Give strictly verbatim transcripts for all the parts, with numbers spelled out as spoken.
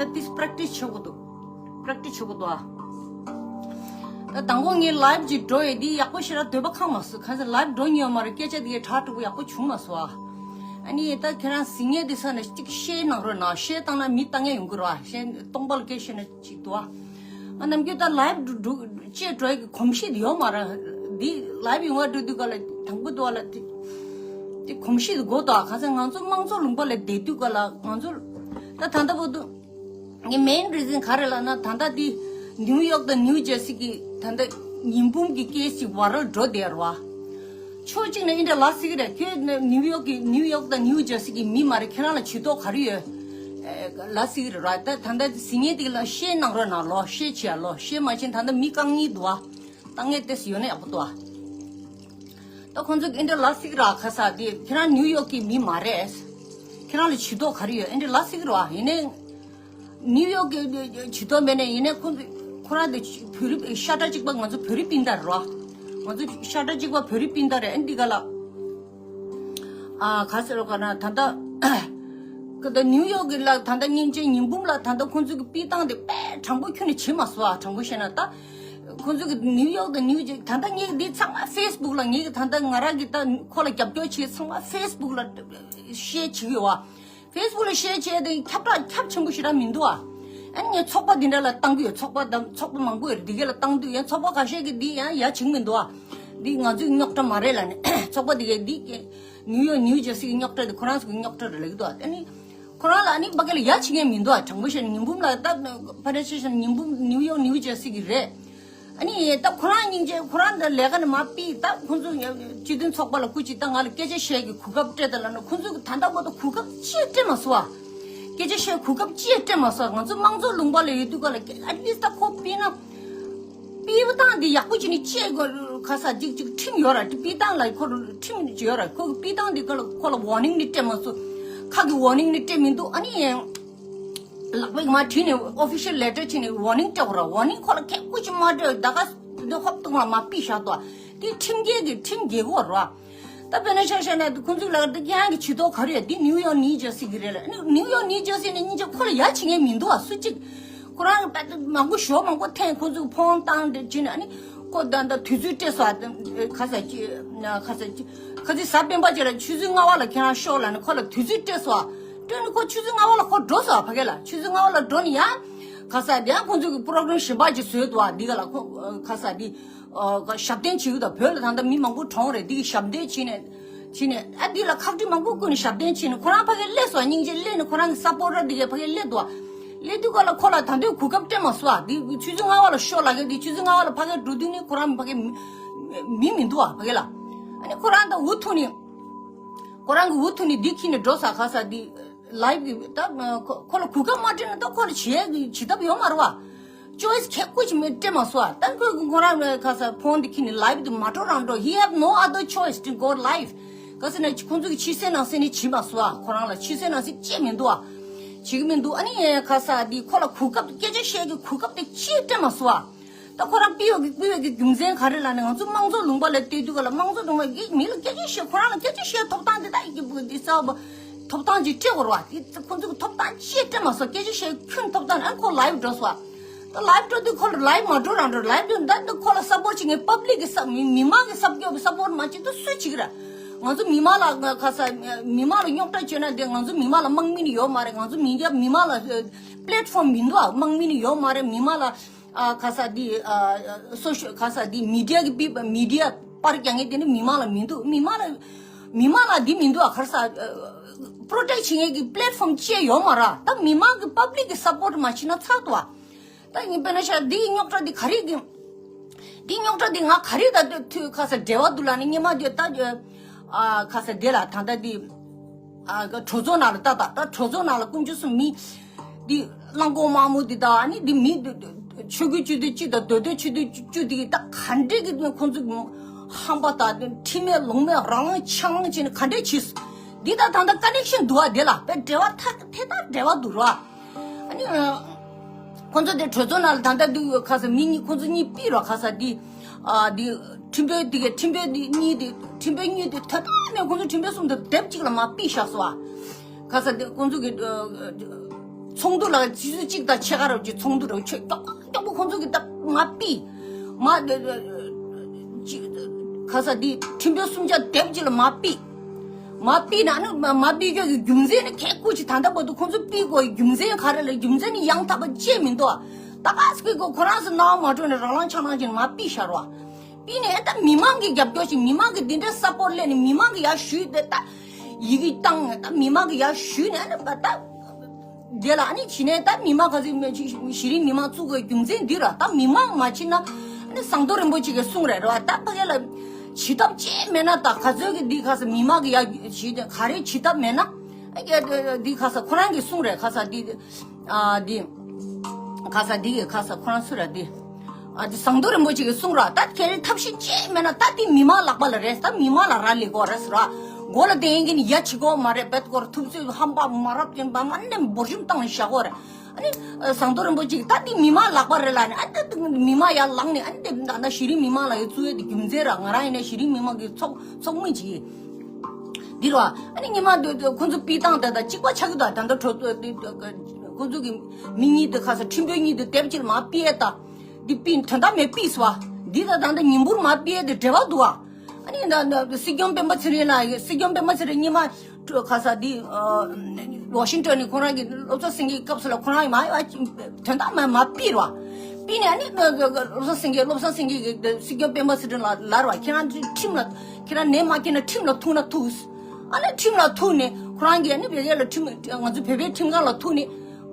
ད་ཏིས་པྲེག་ཊིས་བྱེད་དགོས་འདུག་པྲེག་ཊིས་བྱེད་དགོས་འདུག་ཨ། ད་དང་པོ་ངས་ལའེབ་ཅིག་འགྲོ་ཡས་འདི་ཡག་པོ་ཞེ་དྲག་འདོད་པ་ཁེངས་མ་སོང་། གང་ཟེར་ལའེབ་འགྲོ་མྱོང་མ་རེད། སྐད་ཆ་འདི་གའི་དྲག་དྲག་པོ་ཡག་པོ་བྱུང་མ་སོང་ཨ། ཨ་ནི་ད་ཁྱེད་རང་གཟིགས་མཁན་འདི་ས་ནས་གཅིག་ཤེར་གནང་རོགས་གནང་། ཤེར་བཏང་ན་མི་ལྟ་མཁན་ཡོང་གི་རེད་བ། ཤེར་སྟོང་པ་ལ་སྐད་ཤེར་ན་གཅིག་འདུག་ཨ། ང་ནམ་རྒྱུན་ད་ལའེབ་འགྲོ་འགྲོ་བཅས་འགྲོ་ཡས་ཀྱི་གོམས་གཤིས་འདི་ཡོད་མ་རེད། འདི་ལའེབ་ཡོང་བ་འགྲོ་དུས་ག་ལ་དང་པོ་འདུག་ཨ་ལ་དེ་དེ་གོམས་གཤིས་འདི་དགོས་འདུག་ཨ། གང་ཟེར་ང་ཚོ་དམངས་གཙོ་ལུང་པ་ལ་བསྡད་དུས་ག་ལ་ང་ཚོ་ད་ད་ལྟ་བར་དུ། ངའི་མེན་རི་ཛན་ག་རེ་ལབ་ན། ད་ལྟ་འདི་ནིའུ་ཡོག་དང་ནིའུ་ཇར་སི་གི་ད་ལྟ་ཉི་འབུམ་གྱི་ཀེ་སི་ཅིག་ཝ་རལ་འགྲོ་བསྡད་རེད་བ། ཕྱོགས་གཅིག་ནས་འདི་འདྲ་ལབ་སྲིད་ཀྱི་རེད། ཁྱོད་ནིའུ་ཡོག་གི་ནིའུ་ཡོག་དང་ནིའུ་ཇར་སི་གི་མི་མ་རེད། ཁྱེད་རང་ལ་ཇུས་གཏོགས་ག་རེ་ཡོད་ལབ་སྲིད་ཀྱི་རེད་བ། ད་ད་ལྟ་གཟིགས་མཁན་དེ་ལ་ཤེར་གནང་རོགས་གནང་ལོ། ཤེར་བྱེད་ཡ་ལོ། ཤེར་མ་བྱས་ན་ད་ལྟ་མི་རྐང་གཉིས་འདུག་བ། ད་ངས་ཏེས་ཡོད་ན་ཡག་པོ་འདུག་བ། ད་ཁོང་ཚོ་གི་འདི་འདྲ་ལབ་སྲིད་ཀྱི་རེད་བ། ག་ས་དེ་ཁྱེད་རང་ནིའུ་ཡོག་གི་མི་མ་རེད། ཁྱེད་རང་ལ་ཇུས་གཏོགས་ག་རེ་ཡོད། འདི་འདྲ་ལབ་སྲིད་ཀྱི་རེད་བ། ཡིན་ནའི་ནིའུ་ཡོག་གི་ཇུས་གཏོགས་མེད་ནའི་ཡིན་ནའི་ཁོང་ཚོ་ཁོ་རང་དེ་བོད་རིགས་ཤ་ཁྲག་གཅིག་པ། ང་ཚོ་བོད་རིགས་སྤུན་ཟླ་རེད་བ། ང་ཚོ་ཤ་ཁྲག་གཅིག་པ་བོད་རིགས་སྤུན་ཟླ་རེད། ཨ་འདི་ག་ལ། ཨ་ག་ཟེར་རོ་ག་ན་ད་ལྟ་ཀ་ད་ནིའུ་ཡོག་གི་ལ་ད་ལྟ་སྙིང་རྗེ་ཉི་འབུམ་ལ་ད་ལྟ་ཁོང་ཚོ་གི་སྤུས་དང་དེ་དཔེ་དྲང་པོ་ཁྱོན་ནས་བྱེད་མ་སོང་ཨ། དྲང་པོ་བཤད་ན་ད་ཁོང་ཚོ་གི་ནིའུ་ཡོག་དང་ནིའུ་ཇེ་ད་ལྟ་ངས་འདི་ཚང་མ་ཕེ་སི་བུག་ལ་ངས་གི་ད་ལྟ་ང་རང་གི་ད་ཁོ་ལ་རྒྱབ་སྐྱོར་བྱེད་ཚང་མ་ཕེ་སི་བུག་ལ་ཤེར་བྱེད་ཀྱི་ཡོད་བ། ཕེ་སི་བུག་ལ་ཤེར་བྱས་ཏེ་ཁྱབ་བསྒྲགས་ཁྱབ་ཆེན་པོ་ཞེ་དྲག་མི་འདུག་ཨ། ཨ་ནི་ངས་ཚོགས་པ་འདི་འདྲ་ལ་བཏང་གི་ཡོད། ཚོགས་པ་དང་ཚོགས་པ་མང་པོ་ཡོད་རེད། འདི་ག་ལ་བཏང་དུས་ཡང་ཚོགས་པ་ཁ་ཤས་ཀྱིས་འདི་ཡང་ཡ་བྱེད་ཀྱི་མི་འདུག་ཨ། འདི་ང་ཚོའི་རྙོག་དྲ་མ་རེད་ལབ་ནས་ཚོགས་པ་འདི་གས་འདི་ནིའུ་ཡོག་ནིའུ་ཇར་སི་གི་རྙོག་དྲ་དེ་ཁོ་རང་ཚོ་གི་རྙོག་དྲ་རེད་ལབ་ཀྱི་འདུག་ཨ། ཨ་ནི་ཁོ་རང་ལ་ཨ་ནི་ཕ་གི་ལ་ཡ་བྱེད་མཁན་མི་འདུག་ཨ། དྲང་པོ་བཤད་ན་ཉི་འབུམ་ལ་ད་ཕ་ཏི་ཤི་ཡན་ཉི་འབུམ་ནིའུ་ཡོག་ནིའུ་ཇར་སི་གི་རེད། ཨ་ནི་ད་ཁོ་རང་སྙིང་རྗེ། ཁོ་རང་ད་ལས་ཀ་ནས་མར་ཕུད། ད་ཁོང་ཚོ་སྤྱི་མཐུན་ཚོགས་པ་ལ་སྐུ་མཁྱེན། ད་ང་ལ་སྐད་ཆ་བཤད་ཀྱི་གོ་སྐབས་སྤྲད་དང་ལབ་ན་ཁོང་ཚོ་གི་ད་ལྟ་བར་དུ་གོ་སྐབས་ཅི་ཡང་སྤྲད་མ་སོང་ཨ། སྐད་ཆ་བཤད་གོ་སྐབས་ཅི་ཡང་སྤྲད་མ་སོང་། ང་ཚོ་དམངས་གཙོ་ལུང་པ་ལ་ཡོད་དུས་ག་ལ་ཨེ་ཊི་ལིསི་ད་ཁོ་ཕུད་ན་ཕུད་སྟངས་འདི་ཡག་པོ་བྱས་ནས་བྱེད་དགོས། ག་ས་ཅིག་ཅིག་ཁྲིམས་ཡོད་ར། ཕུད་སྟངས་ལ་ཁོ་ཁྲིམས་ཡོད་ར། ཁོ་གི་ཕུད་སྟངས་འདི་ག་ལ་ཁོ་ལ་ཝོར་ནིང་ནི་སྤྲད་མ་སོང་། ཁ་གི་ཝོར་ནིང་ནི་སྤྲད་མི་འདུག་ཨ་ནི་ལག་པས་མར་བྲིས་ནས་ཨོ་ཕི་ཤལ་ལེ་ཊར་བྱས་ནས་ཝོར་ནིང་སྤྲད་དགོས་ར། ཝོར་ནིང་ཁོ་ལ་ཁེ་ཀུ་ཅི་མ་སྤྲད། ད་ག་འདི་ཧོབ་ཏུ་མ་མ་ཕུད་བཞག་ཏོ། འདི་ཁྲིམས་འགལ་གི་ཁྲིམས་འགལ་གོ་ར། ད་དཔེར་ན་ཆ་བཞག་ན་ཁོང་ཚོའི་ལག་འདི་ཁྱེད་རང་གི་ཇུས་གཏོགས་ག་རེ་ཡོད། འདི་ནིའུ་ཡོག་ནིའུ་ཇར་སི་གི་རེད་ལ། ནིའུ་ཡོག་ནིའུ་ཇར་སི་ནས་སྙིང་རྗེ་ཁོ་ལ་ཡ་བྱེད་མཁན་མི་འདུག་ཨ། སུ་གཅིག་ཁོ་རང་གི་དཔེ་མང་པོ་ཞོ་མང་པོ་འཐེན། ཁོང་ཚོས་ཕོན་བཏང་དེ་བྱས་ནས་ཨ་ནི་ཁོ་ད་ད་དུས་ཚོད་སྤྲད་སོང་ཨ། ཁ་ས་ཅི་ཁ་ས་ཅི་ཁ་ཚིག་གཟའ་སྤེན་པ་ཅིག་ལ་ཆུ་ཚོད་ལྔ་པ་ལ་ཁྱེད་རང་ཤོག་ལབ་ནས་ཁོ་ལ་དུས་ཚོད་སྤྲད་སོང་ཨ། སྤྲད་ནས་ཁོ་ཆུ་ཚོད་ལྔ་པ་ལ་ཁོ་འགྲོ་སོང་ཨ། ཕ་གི་ལ་ཆུ་ཚོད་ལྔ་པ་ལ་འགྲོ་ནས་ཡང་ཁ་ས་དེ་ཡང་ཁོང་ཚོ་གི་པོ་རོ་གྷ་རམ་གཞན་པ་ཅིག་བཟོས་འདུག་ཨ། འདི་ག་ལ་ཁོ་ཁ་ས་འདི་ཨ་ཞབས་བརྟན་བྱེད་ཀྱི་འདུག་བོད་ལ་ད་ལྟ་མི་མང་པོ་གྲོངས་རེད། འདི་གི་ཞབས་བརྟན་བྱས་ནས་བྱས་ནས་ཨ་འདི་ལ་ཁག་དཀྲི་མང་པོ་བསྐུར་ནས་ཞབས་བརྟན་བྱས་ནས་ཁོ་རང་ཕ་གི་སླེབས་སོང་། སྙིང་རྗེ་སླེབས་ནས་ཁོ་རང་གི་སཔོར་ཊར་འདི་གས་ཕ་གི་སླེབས་འདུག་ཨ། སླེབས་དུས་ག་ལ་ཁོ་ལ་ད་དུང་གོ་སྐབས་སྤྲད་མ་སོང་ཨ། འདི་ཆུ་ཚོད་ལྔ་པ་ལ་ཤོག་ལབ་མཁན་འདི་ཆུ་ཚོད་ལྔ་པ་ལ་ཕ་གི་འགྲོ་དུས་ནི་ཁོ་རང་ཕ་གི་མི་མི་མི་འདུག་ཨ། ཕ་གི་ལ་ཨ་ནི་ཁོ་རང་ད་འུ་ཐུག་ནས་ཁོ་རང་གི་འུ་ཐུག་ནས་འདི་ཁྱེར་ནས་འགྲོ་ས། ག་ས་འདི་ལའེབ་གི་ད་ཁོ་ཁོ་ལ་གོ་སྐབས་མ་སྤྲད་ན་ད་ཁོ་ལ་བྱེད་བྱེད་ཐབས་ཡོད་མ་རེད་བ། ཅོའི་སི་ཁེ་ཀུ་ཅི་མེད་སྤྲད་མ་སོང་ཨ། ད་ཁོས་ཁོ་རང་ལ་ག་ས་ཕོན་འདི་ཁྱེར་ནས་ལའེབ་འདི་མ་འགྲོ་རང་འགྲོ། He have no other choice to go live། ག་ས་ན་ཁོང་ཚོ་གི་ཕྱི་གསལ་ནང་གསལ་ནི་བྱེད་མ་སོང་ཨ། ཁོ་རང་ལ་ཕྱི་གསལ་ནང་གསལ་ཅི་མི་འདུག་ཨ། བྱེད་ཀྱི་མི་འདུག་ཨ་ནི་ག་ས་འདི་ཁོ་ལ་གོ་སྐབས་སྐད་ཆ་བཤད་ཀྱི་གོ་སྐབས་དེ་ཅི་སྤྲད་མ་སོང་ཨ། ད་ཁོ་རང་ཕུད་ཡོད་ཀྱི་ཕུད་ཡོད་ཀྱི་རྒྱུ་མཚན་ག་རེ་ལབ་ན་ང་ཚོ་དམངས་གཙོ་ལུང་པ་ལ་བལྟས་དུས་ག་ལ་དམངས་གཙོ་ལུང་པ་གི་མི་ལ་སྐད་ཆ་བཤད། ཁོ་རང་ལ་སྐད་ཆ་བཤད་ཐོབ་ཐང་དེ་ད་ཡི་གེ་བུ་འདི་ས་བ་ཐོབ་ཐང་ཅིག་སྤྲད་དགོས་རེད་བ། དེ་ཁོ་ཚོ་གི་ཐོབ་ཐང་ཅི་སྤྲད་མ་སོང་། སྐད་ཆ་བཤད་ཁྱོན་ཐོབ་ཐང་ཨ་ཁོ་ལའེབ་འགྲོ་སོང་། ད་ལའེབ་འགྲོ་དུས་ཁོ་ལ་ལའེབ་མ་འགྲོ་རང་འགྲོ། ལའེབ་འགྲོ་ད་འདི་ཁོ་ལ་སཔོར་ཊི་བྱེད་མཁན་པབ་ལིག་གི་ས་མི་མི་མང་གི་སབ་སྐྱོབ་སཔོར་ཊི་མ་བྱེད་ད་སུས་བྱེད་ཀྱི་རེད། ང་ཚོ་མི་མང་ལ་ང་ཁ་ས་མི་མང་ལ་རྙོག་དྲ་བྱས་ན་དེ་ང་ཚོ་མི་མང་ལ་དམག་མི་ནི་ཡོད་མ་རེད། ང་ཚོ་མི་རྒྱ་མི་མང་ལ་པི་ལེཊ་ཕོམ་མི་འདུག་ཨ། དམག་མི་ནི་ཡོད་མ་རེད། མི་མང་ལ་ཨ་ཁ་ས་འདི་ཨ་སོ་ཤལ་ག་ས་འདི་མི་ཌི་ཡ་གི་པི་མི་ཌི་ཡ་པར་རྒྱག་མཁན་དེ་ནི་མི་མང་ལ་མི་འདུག་མི་མང་ལ་མི་མང་ལ་འདི་མི་འདུག་ཨ། ག་ས་པྲོ་ཊེག་བྱེད་མཁན་གྱི་པི་ལེཊ་ཕོམ་ཅི་ཡང་ཡོད་མ་རེད། ད་མི་མང་གི་པབ་ལིག་གི་སཔོར་ཊི་མ་བྱེད་ན་ཚར་འདུག་ཨ། ད་ཡིན་པས་ན་ཤ་འདི་རྙོག་དྲ་འདི་ག་རེ་གི་འདི་རྙོག་དྲ་འདི་ང་ག་རེ་ད་ཐུ་ཁ་ས་འབྲེལ་བ་འདུག་ལབ་ནི་སྙེ་མ་འདི་ད་ཨ་ཁ་ས་འདི་ལ་ད་ད་འདི་ཨ་གྲོས་ཚོགས་ནང་ལ་ད་ད་ད་གྲོས་ཚོགས་ནང་ལ་དཀོན་མཆོག་གསུམ་མི་འདི་གླང་གོག་དམར་མོ་འདི་ད་ཨ་ནི་འདི་མི་ཆོས་རྒྱུད་སྤྱི་འཐུས་སྤྱི་དང་མདོ་སྟོད་སྤྱི་འཐུས་སྤྱི་འདི་ད་ག་འདྲས་གི་ཁོང་ཚོ་ཧམ་པ་ད་ཁྲིམས་མེད་ལུགས་མེད་རང་དབང་ཆང་བྱས་ནས་ག་འདྲས་བྱས་འདི་ད་ད་ད་ཀ་ནེག་ཤན་འདུག་ཨ། འདི་ལ་དཔེ་འབྲེལ་བ་ཐ་དེ་ད་འབྲེལ་བ་འདུག་ར། ཨ་ནི་ཁོང་ཚོ་དེ་གྲོས་ཚོགས་ནང་ལ་ད་ལྟ་འདུག་ཁ་ས་མི་གཉིས་ཁོང་ཚོ་གཉིས་ཕུད་རོགས་ཁ་ས་འདི་ཨ་འདི་ཁྲིམས་དཔོན་འདི་གས་ཁྲིམས་དཔོན་འདི་གཉིས་དེ་ཁྲིམས་དཔོན་གཉིས་དེ་ད་ལྟ་ནས་ཁོང་ཚོ་ཁྲིམས་དཔོན་གསུམ་དེ་དེབ་གཅིག་ལ་མར་ཕུད་བཞག་སོང་ཨ། ཁ་ས་འདི་ཁོང་ཚོ་གི་ ཚོགས་འདུ་ལ་ཆུ་ཚོད་གཅིག་དང་ཕྱེད་ཀ་རོབ་ཀྱི་ཚོགས་འདུ་རོབ་ཆོས་མགྱོགས་པོ་མགྱོགས་པོ་ཁོང་ཚོ་གི་ད་མ་ཕུད། མ་ཁ་ས་འདི་ཁྲིམས་དཔོན་སུམ་བརྒྱ་དེབ་ཅིག་ལ་མ་ཕུད། མ་ཕུད་ན་ནི་མ་མ་ཕུད་རྒྱུ་གི་རྒྱུ་མཚན་ནི་ཁས་ཁུར་ཅིག་ད་ལྟ་བར་དུ་ཁོང་ཚོ་ཕུད་དགོས་རྒྱུ་མཚན་ག་རེ་ལ་རྒྱུ་མཚན་ནི་ཡང་དག་པ་བཅད་མི་འདུག་ད་ག་སྐད་གོ་ཁོ་རང་ཚོ་སྣང་བ་མ་འགྲོ་ནས་རང་ལང་ཆང་ལང་ཅིག་མ་ཕུད་ཤར་བ། ཕུད་ནས་ད་མི་མང་གི་རྒྱབ་སྐྱོར་ཞིག་མི་མང་གི་འདི་འདྲའི་སཔོར་ལེན་ནས་མི་མང་གི་ཡར་ཞུས་ཏེ་ད་ཡི་གེ་བཏང་ནས་ད་མི་མང་གི་ཡར་ཞུས་ནས་ཨ་ནི་ད། དེ་ལ་ཨ་ནི་ཕྱི་ནས་ད་མི་མང་ག་ཚོད་གཞི་རིམ་མི་མང་བཙུགས་དགོས་རྒྱུ་མཚན་འདི་ར་ད་མི་མང་མ་ཕྱིན་ན་ཨ་ནི་ཟངས་མདོག་རིན་པོ་ཆེ་གིས་གསུངས་རེད་ར་ད་ཕ་གི་ལ་བྱེད་ཐབས་ཅི་མེད་ན་ད་ག་ཚོད་ཀྱི་འདི་ག་ས་མི་མང་གི་ཡ་བྱེད་ག་རེ་བྱེད་ཐབས་མེད་ན་ཨ་གི་འདི་ག་ས་ཁོ་རང་གིས་གསུངས་རེད་ག་ས་འདི་ཨ་འདི་ག་ས་འདི་གི་ག་ས་ཁོ་རང་སུ་ར་འདི། ཨ་དེ་ཟངས་མདོག་རིན་པོ་ཆེ་གིས་གསུངས་ར་ད་ཁྱེད་རང་ཐབས་ཤེས་ཅི་མེད་ན་ད་དེ་མི་མང་ལག་པ་ལ་རེད་ད་མི་མང་ལ་ར་ལས་དགོས་རེད་ཟེར་ར་མགོ་ལ་བསྟན་གྱིན་ཡ་བྱེད་དགོས་མ་རེད་བེད་སྐོར་ཐུབ་ཚོད་ཧམ་པ་མ་རབས་ཀྱིན་པ་མ་ནེམ་འབོར་ཤུམ་བཏང་ནས་བཞག་དགོས་རེད། ཨ་ནི་ཟངས་མདོག་རིན་པོ་ཆེ་གིས་ད་དེ་མི་མང་ལག་པ་རེད་ལ་ནི་ཨ་ད་དེ་མི་མང་ཡར་ལངས་ནས་ཨ་ནི་དེ་ད་ད་གཞི་རིམ་མི་མང་ལ་ཡོད་བཙུགས་ཡོད་དེ་རྒྱུ་མཚན་ར་ང་རང་ཡིན་ན་གཞི་རིམ་མི་མང་གི་ཚོགས་ཚོགས་མི་ཅིག་ཡིན། འདི་རུ་ཨ་ནི་ཉི་མ་འདི་ཁོ་ཚོ་ཕུད་སྟངས་དེ་དང་གཅིག་པ་ཆགས་ཀྱི་འདུག་ད་ལྟ་གྲོ་ཁོ་ཚོ་གི་མི་གཉིས་དེ་ཁ་ས་ཁྲིམས་དཔོན་གཉིས་དེ་དེབ་ཅིག་ལ་མར་ཕུད་ཡས་ད་འདི་ཕུད་དོན་དག་མེད་ཕུད་སོང་ཨ། འདི་ད་ད་ལྟ་ཉིན་འབུར་མར་ཕུད་ཡས་དེ་འབྲེལ་བ་འདུག་ཨ། ཨ་ནི་ད་ད་སྲིད་སྐྱོང་སྤེན་པ་ཚེ་རིང་ལ་སྲིད་སྐྱོང་སྤེན་པ་ཚེ་རིང་ཉི་མ་ཁ་ས་འདི་ཝ་ཤིང་ཊོན་ནས་ཁོ་རང་གི་སློབ་གསོ་སེང་གེའི་སྐབས་སུ་ལ་ཁོ་རང་མ་དོན་དག་མ་མ་ཕུད་ར། ཕུད་ནས་ཨ་ནི་སློབ་གསོ་སེང་གེ་སློབ་གསོ་སེང་གེ་གི་སྲིད་སྐྱོང་སྤེན་པ་ཚེ་རིང་ལ་ལར་བ་ཁྱེད་རང་ཁྲིམས་ལ་ཁྱེད་རང་ནད་མ་ཁྱེར་ན་ཁྲིམས་ལ་ཐུག་ན་ཐུག་ཨ་ནི་ཁྲིམས་ལ་ཐུག་ནས་ཁོ་རང་གིས་ཨ་ནི་བོད་སྐད་ལ་ཁྲིམས་ང་ཚོ་བོད་པའི་ཁྲིམས་ཁང་ལ་ཐུག་ནས་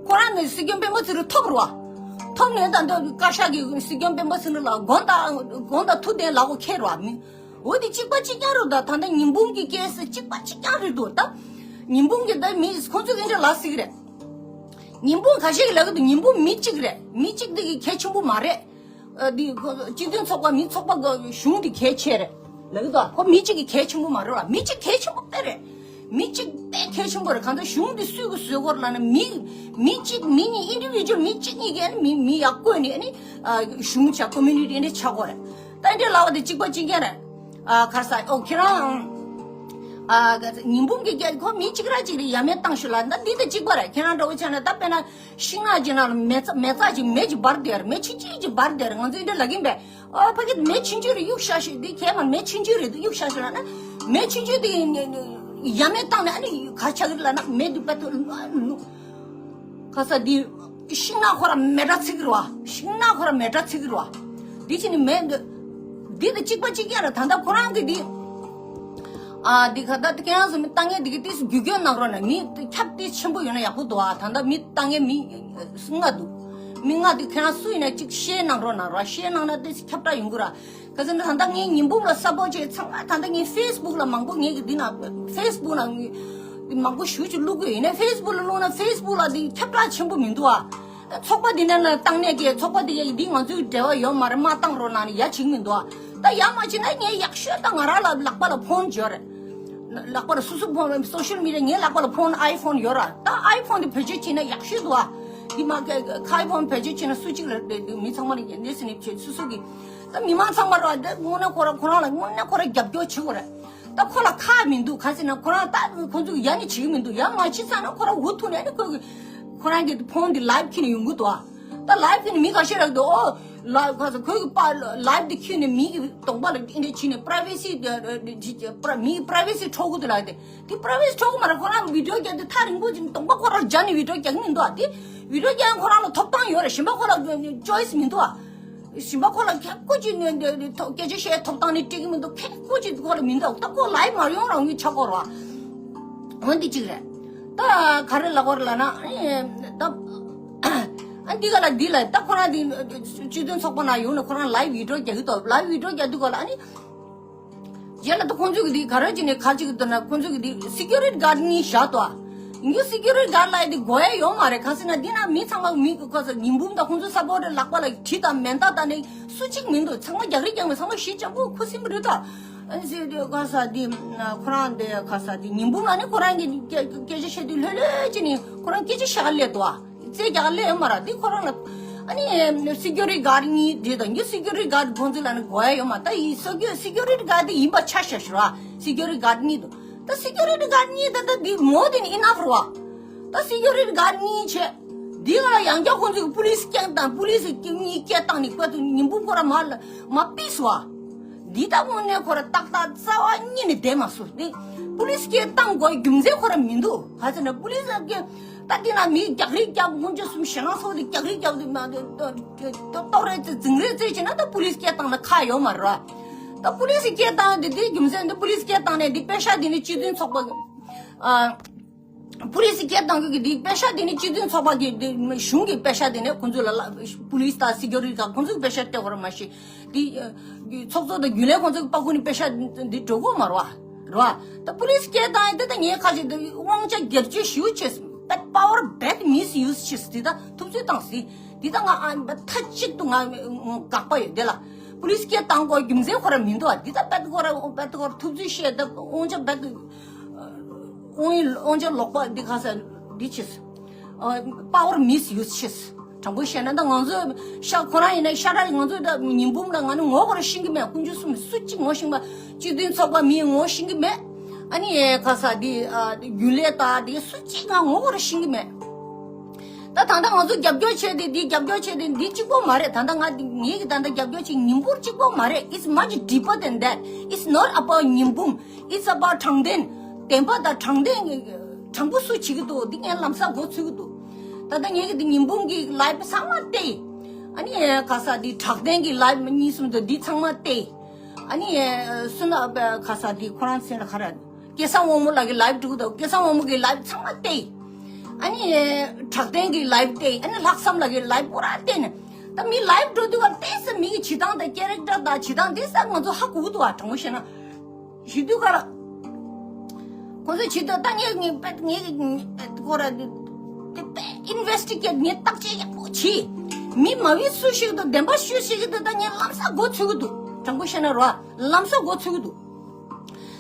ཁོ་རང་གི་སྲིད་སྐྱོང་སྤེན་པ་ཚེ་རིང་ཐོབ་ར་བ། ཐོབ་ནས་ད་ལྟ་བཀའ་ཤག་གིས་སྲིད་སྐྱོང་སྤེན་པ་ཚེ་རིང་ལ་དགོངས་དག་དགོངས་དག་ཐུགས་གཏན་ལ་གོ་ཁེལ་ར་མི། འོ་དེ་གཅིག་པ་གཅིག་རྐྱང་རེད་ད། ད་ལྟ་ཉིན་འབུམ་གྱི་ཀེ་སི་གཅིག་པ་གཅིག་རྐྱང་རེད་འདུག་ད་ཉིན་འབུམ་གྱི་ད་མི་ཁོང་ཚོ་གི་འདྲ་ལ་སྲིད་རེད། ཉིན་འབུམ་ཁ་ཤས་ཀྱི་ལབ་གི་འདུག་ཉིན་འབུམ་མི་གཅིག་རེད། མི་གཅིག་དེ་གི་གལ་ཆེན་པོ་མ་རེད། ཨ་དེ་སྤྱི་མཐུན་ཚོགས་པ་མི་ཚོགས་པ་གི་གཞུང་དེ་གལ་ཆེ་རེད་ལབ་གི་འདུག་ཁོ་མི་གཅིག་གི་གལ་ཆེན་པོ་མ་རེད་ལ་མི་གཅིག་གལ་ཆེན་པོ་དཔེ་རེད། མི་གཅིག་དཔེ་གལ་ཆེན་པོ་རེད། གང་ལྟར་གཞུང་འདི་སུས་གི་བཟོས་གོ་ར་ལབ་ན་མི་མི་གཅིག་མི་གཉིས་ཨིན་ཌི་བི་ཇུ་ཨལ་མི་གཅིག་གཉིས་ཀྱིས་ཨ་ནི་མི་མི་ཡག་བཀོད་ནས་ཨ་ནི་གཞུང་བྱ་ཀོ་མུ་ནི་ཊི་ཨ་ནི་ཆགས་གོ་རེད། ད་འདི་ལབ་པ་དེ་གཅིག་པ་གཅིག་རྐྱང་རེད། ཨ་ཁ་ས་ཨོ་ཁྱེད་རང་ཨ་ཉིན་འབུམ་གྱི་རྒྱལ་ཁོ་མི་གཅིག་ར་གཅིག་རེད། ཡ་མེད་བཏང་ཤོག་ལ་ད་འདི་དང་གཅིག་པ་རེད། ཁྱེད་རང་འདྲ་བོ་བྱས་ན་ད་དཔེར་ན་ཤིང་ནགས་ཀྱི་ནང་ལ་མེ་ཚ་མེ་ཚ་ཅིག་མེ་ཅིག་འབར་བསྡད་རེད། མེ་ཆུང་ཆུང་ཅིག་འབར་བསྡད་རེད། ང་ཚོ་འདི་འདྲ་ལབ་ཀྱིན་པས། ཨོ་ཕ་གི་མེ་ཆུང་ཆུང་རེད་གཡུག་བཞག་ཤིག་འདི་ཁྱེད་མ་མེ་ཆུང་ཆུང་རེད་འདི་གཡུག་བཞག་ཤིག་ལབ་ན་མེ་ཆུང་ཆུང་འདི་ཡ་མེད་བཏང་ནས་ཨ་ནི་ག་ཆགས་ཀྱི་རེད་ལབ་ན་མེ་འདི་པད་དུ་ལུ། ཁ་ས་འདི་ཤིང་ནགས་ཁོ་ར་མེ་དྲ་ཚིག་རུ་བ། ཤིང་ནགས་ཁོ་ར་མེ་དྲ་ཚིག་རུ་བ། འདི་ཕྱི་ནི་མེ་འདི་འདི་དང་གཅིག་པ་གཅིག་རྐྱང་རེད། ད་ལྟ་ཁོ་རང་གི་འདི་ཨ་འདི་ཁ་ད་ཁྱེད་རང་ཚོ་མི་ལྟ་མཁན་འདི་གི་ཏིས་རྒྱུ་སྐྱོན་གནང་རོགས་གནང་། མི་ཁྱབ་ཏིས་ཆེན་པོ་ཡོད་ན་ཡག་པོ་འདུག་ཨ་ད་ལྟ་མི་ལྟ་མཁན་མི་ལྔ་འདུག་མི་ལྔ་འདི་ཁྱེད་རང་སུ་ཡིན་ན་གཅིག་ཤེར་གནང་རོགས་གནང་ར། ཤེར་གནང་ན་ཏིས་ཁྱབ་བསྒྲགས་ཡོང་གི་ར། ག་ཟེར་ན་ད་ལྟ་ངའི་ཉིན་འབུམ་ལ་སབ་པོར་བྱེད་ཚང་མ་ད་ལྟ་ངའི་ཕེ་སི་བུག་ལ་མང་པོ་ངའི་གི་འདི་ན་ཕེ་སི་བུག་ན་མང་པོ་ཞུ་ཅིག་བླུག་གི་ཡིན་ན་ཕེ་སི་བུག་ལ་བླུག་ན་ཕེ་སི་བུག་ལ་འདི་ཁྱབ་བསྒྲགས་ཆེན་པོ་མི་འདུག་ཨ། ཚོགས་པ་འདི་ནས་ན་བཏང་ནས་ཀྱི་ཚོགས་པ་འདི་ཡ་འདི་ང་ཚོའི་འབྲེལ་བ་ཡོད་མ་རེད། མ་བཏང་རོགས་གནང་ནས་ཡ་བྱེད་ཀྱི་མི་འདུག་ཨ། ད་ཡ་མ་བྱེད་ན་ངས་ཡག་ཤོས་ད་ང་རང་ལ་ལག་པ་ལ་ཕོན་ཡོད་རེད། ལག་པ་ལ་སོ་སོ་ཕོན་སོ་ཤལ་མི་ཌི་ཡ་ངའི་ལག་པ་ལ་ཕོན་ཨའི་ཕོན་ཡོད་ར། ད་ཨའི་ཕོན་འདི་བེད་སྤྱོད་བྱས་ན་ཡག་ཤོས་འདུག་ཨ། འདི་མ་ཁ་ཁའི་ཕོན་བེད་སྤྱོད་བྱས་ན་སུ་གཅིག་ལ་མི་ཚང་མ་ལ་ཡ་འདི་སི་ནི་བྱེད་སོ་སོ་གི་ད་མི་མང་ཚང་མ་ར་ད་དངོས་གནས་ཁོ་ར་ཁོ་རང་ལ་དངོས་གནས་ཁོ་ར་རྒྱབ་སྐྱོར་བྱེད་དགོས་རེད། ད་ཁོ་ལ་ཁག་མི་འདུག་ག་ཟེར་ན་ཁོ་རང་ད་ཁོ་ཚོ་གི་ཡ་ནི་བྱེད་ཀྱི་མི་འདུག་ཡ་མ་བྱེད་ཚར་ན་ཁོ་རང་འུ་ཐུག་ནས་ནི་ཁོ་གི་ཁོ་རང་གི་ཕོན་འདི་ལའིབ་ཁྱེར་ནས་ཡོང་གི་འདུག་ཨ། ད་ལའིབ་ཁྱེར་ནས་མི་ཁ་ཤས་རག་འདུག་ཨོ་ལ་ཁ་ཚ་ཁོ་གི་པ་ལའིབ་འདི་ཁྱེར་ནས་མི་གི་གདོང་པ་ལ་འདི་འདྲ་བྱས་ནས་པ་རའི་ཝེ་སི་མི་གི་པ་རའི་ཝེ་སི་འཕྲོག་གི་འདུག་ལབ་སྟེ། དེ་པ་རའི་ཝེ་སི་འཕྲོག་གི་མ་རེད། ཁོ་རང་བི་ཌི་ཡོ་རྒྱག་དུས་ཐག་རིང་པོ་ཅིག་གདོང་པ་ཁོ་རང་སྦྱར་ནས་བི་ཌི་ཡོ་རྒྱག་གི་མི་འདུག་ཨ། དེ་བི་ཌི་ཡོ་རྒྱག་ཁོ་རང་ལ་ཐོབ་ཐང་ཡོད་རེད། གཞན་པ་ཁོ་ལ་ཅོའི་སི་མི་འདུག་ཨ། གཞན་པ་ཁོ་ལ་ཁྱད་ཀོ་ཅིག་ནས་སྐད་ཆ་བཤད་ཐོབ་ཐང་ནི་སྤྲད་ཀྱི་མི་འདུག་ཁྱད་ཀོ་ཅིག་ཁོ་ལ་མི་འདུག་ད་ཁོ་ལའིབ་མ་ཡོང་རང་ངོས་ཆགས་ཀོ་ར། འོན་ཏེ་གཅིག་རེད། ད་ག་རེ་ལབ་དགོས་རེད་ལབ་ན་ཨེ་ད་ཨ་འདི་ག་ལ་འདི་ལ་ད་ཁོ་རང་འདི་སྤྱི་མཐུན་ཚོགས་པ་ནང་ཡོང་ནས་ཁོ་རང་ལའིབ་བི་ཌི་ཡོ་རྒྱག་གི་འདུག་ལའིབ་བི་ཌི་ཡོ་རྒྱག་དུས་ག་ལ་ཨ་ནི། རྗེས་ལ་ད་ཁོང་ཚོས་ཀྱི་འདི་ག་རེ་བྱས་ནས་ག་ཅིག་འདུག་ན་ཁོང་ཚོས་ཀྱི་འདི་སི་ཀུ་རི་ཊི་གཱཌ་གཉིས་བཞག་ཏོ། ཨ་ནི་སི་ཀུ་རི་ཊི་གཱཌ་ལ་འདི་དགོས་ཡ་ཡོད་མ་རེད། གང་ཟེར་ན་འདི་ན་མི་ཚང་མ་མི་གི་ཁོ་ཚོ་ཉིན་འབུམ་དང་ཁོང་ཚོ་སབ་པོར་ཊར་ལག་པ་ལ་གྲི་དང་མེ་མདའ་དང་ནི་སུ་གཅིག་མི་འདུག་ཚང་མ་རྒྱག་རེས་རྒྱག་མི་ཚང་མ་ཞི་འཇམ་པོ་ཁུ་སིམ་རེད་ད། ཨ་ནི་ཟེར་དུས་ག་ས་འདི་ཁོ་རང་འདི་ག་ས་འདི་ཉིན་འབུམ་ལ་ནི་ཁོ་རང་གི་སྐད་སྐད་ཆ་བཤད་དུས་ལྷོད་ལྷོད་ཅིག་ནི་ཁོ་རང་སྐད་ཆ་བཤད་ག་སླེབས་འདུག་ཨ། རྩེད་རྒྱག་སླེབས་ཡོད་མ་རེད། འདི་ཁོ་རང་ལ་ཨ་ནི་སི་ཀུ་རི་ཊི་གཱཌ་གཉིས་འདི་དང་འདི་སི་ཀུ་རི་ཊི་གཱཌ་ཁོང་ཚོ་ལ་ནི་དགོས་ཡ་ཡོད་མ་ད་ཡི་སི་ཀུ་སི་ཀུ་རི་ཊི་གཱཌ་འདི་ཡིན་པ་ཆ་བཞག་ཤོག་ར། སི་ཀུ་རི་ཊི་གཱཌ་གཉིས་འདུག་ད་སི་ཀུ་རི་ཊི་གཱཌ་གཉིས་ད་ད་འདི་མོ་དེ་ནི་ཨི་ནཕ་རེད་བ། ད་སི་ཀུ་རི་ཊི་གཱཌ་གཉིས་བྱས། དེའི་སྒང་ལ་ཡང་བསྐྱར་ཁོང་ཚོས་པུ་ལིས་སྐད་བཏང་། པུ་ལིས་ཀྱིས་གཉིས་སྐད་བཏང་ནས་ཁོ་ཚོ་ཉི་འབུམ་ཁོ་ར་མར་ལ་མར་ཕུད་སོང་བ། འདི་ལྟ་དངོས་གནས་ཁོ་ར་ཏག་ཏག་རྩ་བ་ཉིད་ནས་བསྡད་མ་སོང་། དེ་པུ་ལིས་སྐད་བཏང་དགོས་རྒྱུ་མཚན་ཁོ་ར་མི་འདུག་ག་ཚོད་ན་པུ་ལིས་སྐད། ད་འདི་ན་མི་རྒྱག་རེས་རྒྱག་དགུན་ཆུ་གསུམ་ཞེ་ནང་སོགས་དེ་རྒྱག་རེས་རྒྱག་དུས་མ་དེ་ཏོག་རེ་ཙེ་འཛིང་རེས་ཙེ་བྱས་ན་ད་པུ་ལིས་སྐད་བཏང་ན་ཁག་ཡོད་མ་རེད་བ། ད་པུ་ལིས་སྐད་བཏང་དེ་དེའི་རྒྱུ་མཚན་འདི་པུ་ལིས་སྐད་བཏང་ནས་འདི་པེ་ཤ་འདི་ནི་སྤྱི་མཐུན་ཚོགས་པ་གི་ཨ། པུ་ལིས་སྐད་བཏང་རྒྱུ་གི་འདི་པེ་ཤ་འདི་ནི་སྤྱི་མཐུན་ཚོགས་པ་གི་འདི་གཞུང་གི་པེ་ཤ་འདི་ནས་ཁོང་ཚོ་ལ་ལ་པུ་ལིས་དང་སི་ཀིའུ་རི་ཊི་དང་ཁོང་ཚོ་གི་པེ་ཤ་སྤྲད་དགོས་ར་མ་གཞི། འདི་ཚོགས་གཙོ་དང་རྒྱུན་ལས་ཁོང་ཚོ་གི་པ་ཁུ་ནི་པེ་ཤ་འདི་འགྲོ་དགོས་མ་རེད་བ། རེད་བ། ད་པུ་ལིས་སྐད་བཏང་ཡིན་དེ་ད་ངས་ཁ་ཅིག་འདི་དབང་ཆ་སྒེར་གཅོད་ཞེ་པོ་བྱས། པད་པ་ཝར་བེད་མིས་ཡུས་བྱས། འདི་ད་ཐུབ་ཚོད་བཏང་ཟིན། འདི་ད་ང་ཨ་མཐའ་གཅིག་ཏུ་ང་དགག་པ་ཡོད་དེ་ལ། པུ་ལིས་སྐད་བཏང་དགོས་རྒྱུ་མཚན་ཁོ་ར་མི་འདུག་བ། འདི་ད་པད་ཁོ་ར་པད་ཁོ་ར་ཐུབ་ཚོད་བཤད་ད་དབང་ཆ་པད། དབང་ཡིན་དབང་ཆ་ལོག་པ་འདི་ག་ས་འདི་ཆེས། པ་ཝར་མིས་ཡུས་ཆེས། དྲང་པོ་བཤད་ན་ད་ང་ཚོ་ཤ་ཁོ་རང་ཡིན་ན་ཤ་ཁྲག་ང་ཚོ་ད་ཉི་འབུམ་ལ་ང་ནི་ངོ་ཁོ་ར་ཤེས་ཀྱི་མེད། དཀོན་མཆོག་གསུམ་སུ་གཅིག་ངོ་ཤེས་པ། སྤྱི་མཐུན་ཚོགས་པ་མིའི་ངོ་ཤེས་ཀྱི་མེད། ཨ་ནི་ཨེ་ག་ས་འདི་ཨ་རྒྱུན་ལས་དང་འདི་སུ་གཅིག་ང་ངོ་ཁོ་ར་ཤེས་ཀྱི་མེད། ད་ད་ལྟ་ང་ཚོ་རྒྱབ་སྐྱོར་བྱས་ཏེ་འདི་རྒྱབ་སྐྱོར་བྱས་ཏེ་འདི་གཅིག་པོ་མ་རེད། ད་ལྟ་ང་འདི་ངེད་ཀྱི་ད་ལྟ་རྒྱབ་སྐྱོར་བྱེད་ཉིན་འབུམ་གཅིག་པོ་མ་རེད། It's much deeper than that. It's not about ཉིན་འབུམ། It's about དྲང་བདེན། བདེན་པ་དང་དྲང་བདེན། དྲང་པོ་སུ་བྱེད་ཀྱི་འདུག་འདི་ངས་ལམ་སང་མགོ་ཚོད་ཀྱི་འདུག་ད་ལྟ་ངེད་ཀྱི་འདི་ཉིན་འབུམ་གྱི་ལའིབ་ཚང་མ་བལྟས། ཨ་ནི་ག་ས་འདི་དྲང་བདེན་གྱི་ལའིབ་གཉིས་གསུམ་དུ་འདི་ཚང་མ་བལྟས། ཨ་ནི་སུ་ན་ག་ས་འདི་ཁོ་རང་ཚེ་ན་ཁ་ར། སྐལ་བཟང་དབང་མོ་ལགས་ཀྱི་ལའིབ་འགྲོ་གི་འདུག་སྐལ་བཟང་དབང་མོ་གི་ལའིབ་ཚང་མ་བལྟས། ཨ་ནི་དྲང་བདེན་གྱི་ལའིབ་བལྟས། ཨ་ནི་ལྷག་བསམ་ལགས་ཀྱི་ལའིབ་པོ་ར་བལྟས་ནས། ད་མི་ལའིབ་འགྲོ་དུས་ཀ་བལྟས་ས་མི་གི་བྱེད་སྟངས་དང་ཀེ་རེག་ཊར་དང་བྱེད་སྟངས་དེ་ས་ང་ཚོ་ཧ་གོ་གི་འདུག་བ། དྲང་པོ་བཤད་ན། ཞུ་དུས་ཀ་ར། ཁོང་ཚོས་བྱེད་དུས་ད་ངས་ངས་པད་ངས་ངས་པད་ཁོ་ར་དེ་པད་ཨིན་ཝེ་སི་ཊི་གེཊ་ངས་བརྟག་དཔྱད་ཡག་པོ་བྱས། མི་མ་བི་སུ་ཞིག་འདུག་བདེན་པ་ཤོད་ཤིག་འདུག་ད་ངས་ལམ་སང་མགོ་ཚོད་གི་འདུག་དྲང་པོ་བཤད་ན་ར་ལམ་སང་མགོ་ཚོད་གི་འདུག་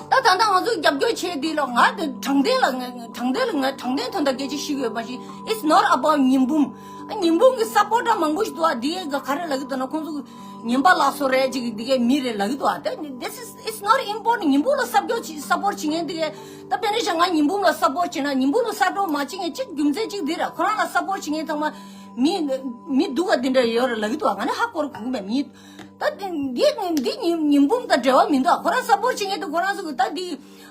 ད་ད་ལྟ་ང་ཚོ་རྒྱབ་སྐྱོར་བྱས་དེ་ལ་ང་དེ་དྲང་བདེན་ལ་ང་དྲང་བདེན་ལ་ང་དྲང་བདེན་དོན་དག་སྐད་ཆ་ཞིག་ཡོད་མ་གཞི། It's not about ཉིན་འབུམ། ཉིན་འབུམ་གྱི་སབ་པོར་ཊར་མང་པོ་ཞིག་འདུག་ཨ། དེ་ག་ག་རེ་ལབ་ཀྱི་འདུག་ན་ཁོང་ཚོ་ཉན་པ་ལགས་སོ་རེད་ཅིག་དེ་གའི་མི་རེད་ལབ་ཀྱི་འདུག་ཨ། དེ་this is it's not important. ཉིན་འབུམ་ལ་སབ་སྐྱོར་བྱེད་སབ་པོར་བྱེད་མཁན་དེ་གའི་ད་དཔེར་ན་ཆ་ང་ཉིན་འབུམ་ལ་སབ་པོར་བྱེད་ན་ཉིན་འབུམ་ལ་གསར་གཏོད་མ་བྱེད་མཁན་གཅིག་རྒྱུ་མཚན་གཅིག་འདི་རེད། ཁོ་རང་ལ་སབ་པོར་བྱེད་མཁན་ཚང་མ་མི་མི་སྡུག་ག་འདི་འདྲ་ཡོད་རེད་ལབ་ཀྱི་འདུག་ཨ། ང་ནི་ཧ་གོ་ར་གོ་གི་མེད། མི་ད་འདི་འདི་ཉིན་ཉིན་འབུམ་དང་འབྲེལ་བ་མི་འདུག་ཁོ་རང་སབ་པོར་བྱེད་མཁན་དེ་ཁོ་རང་ཚོ་གི་ད་འདི་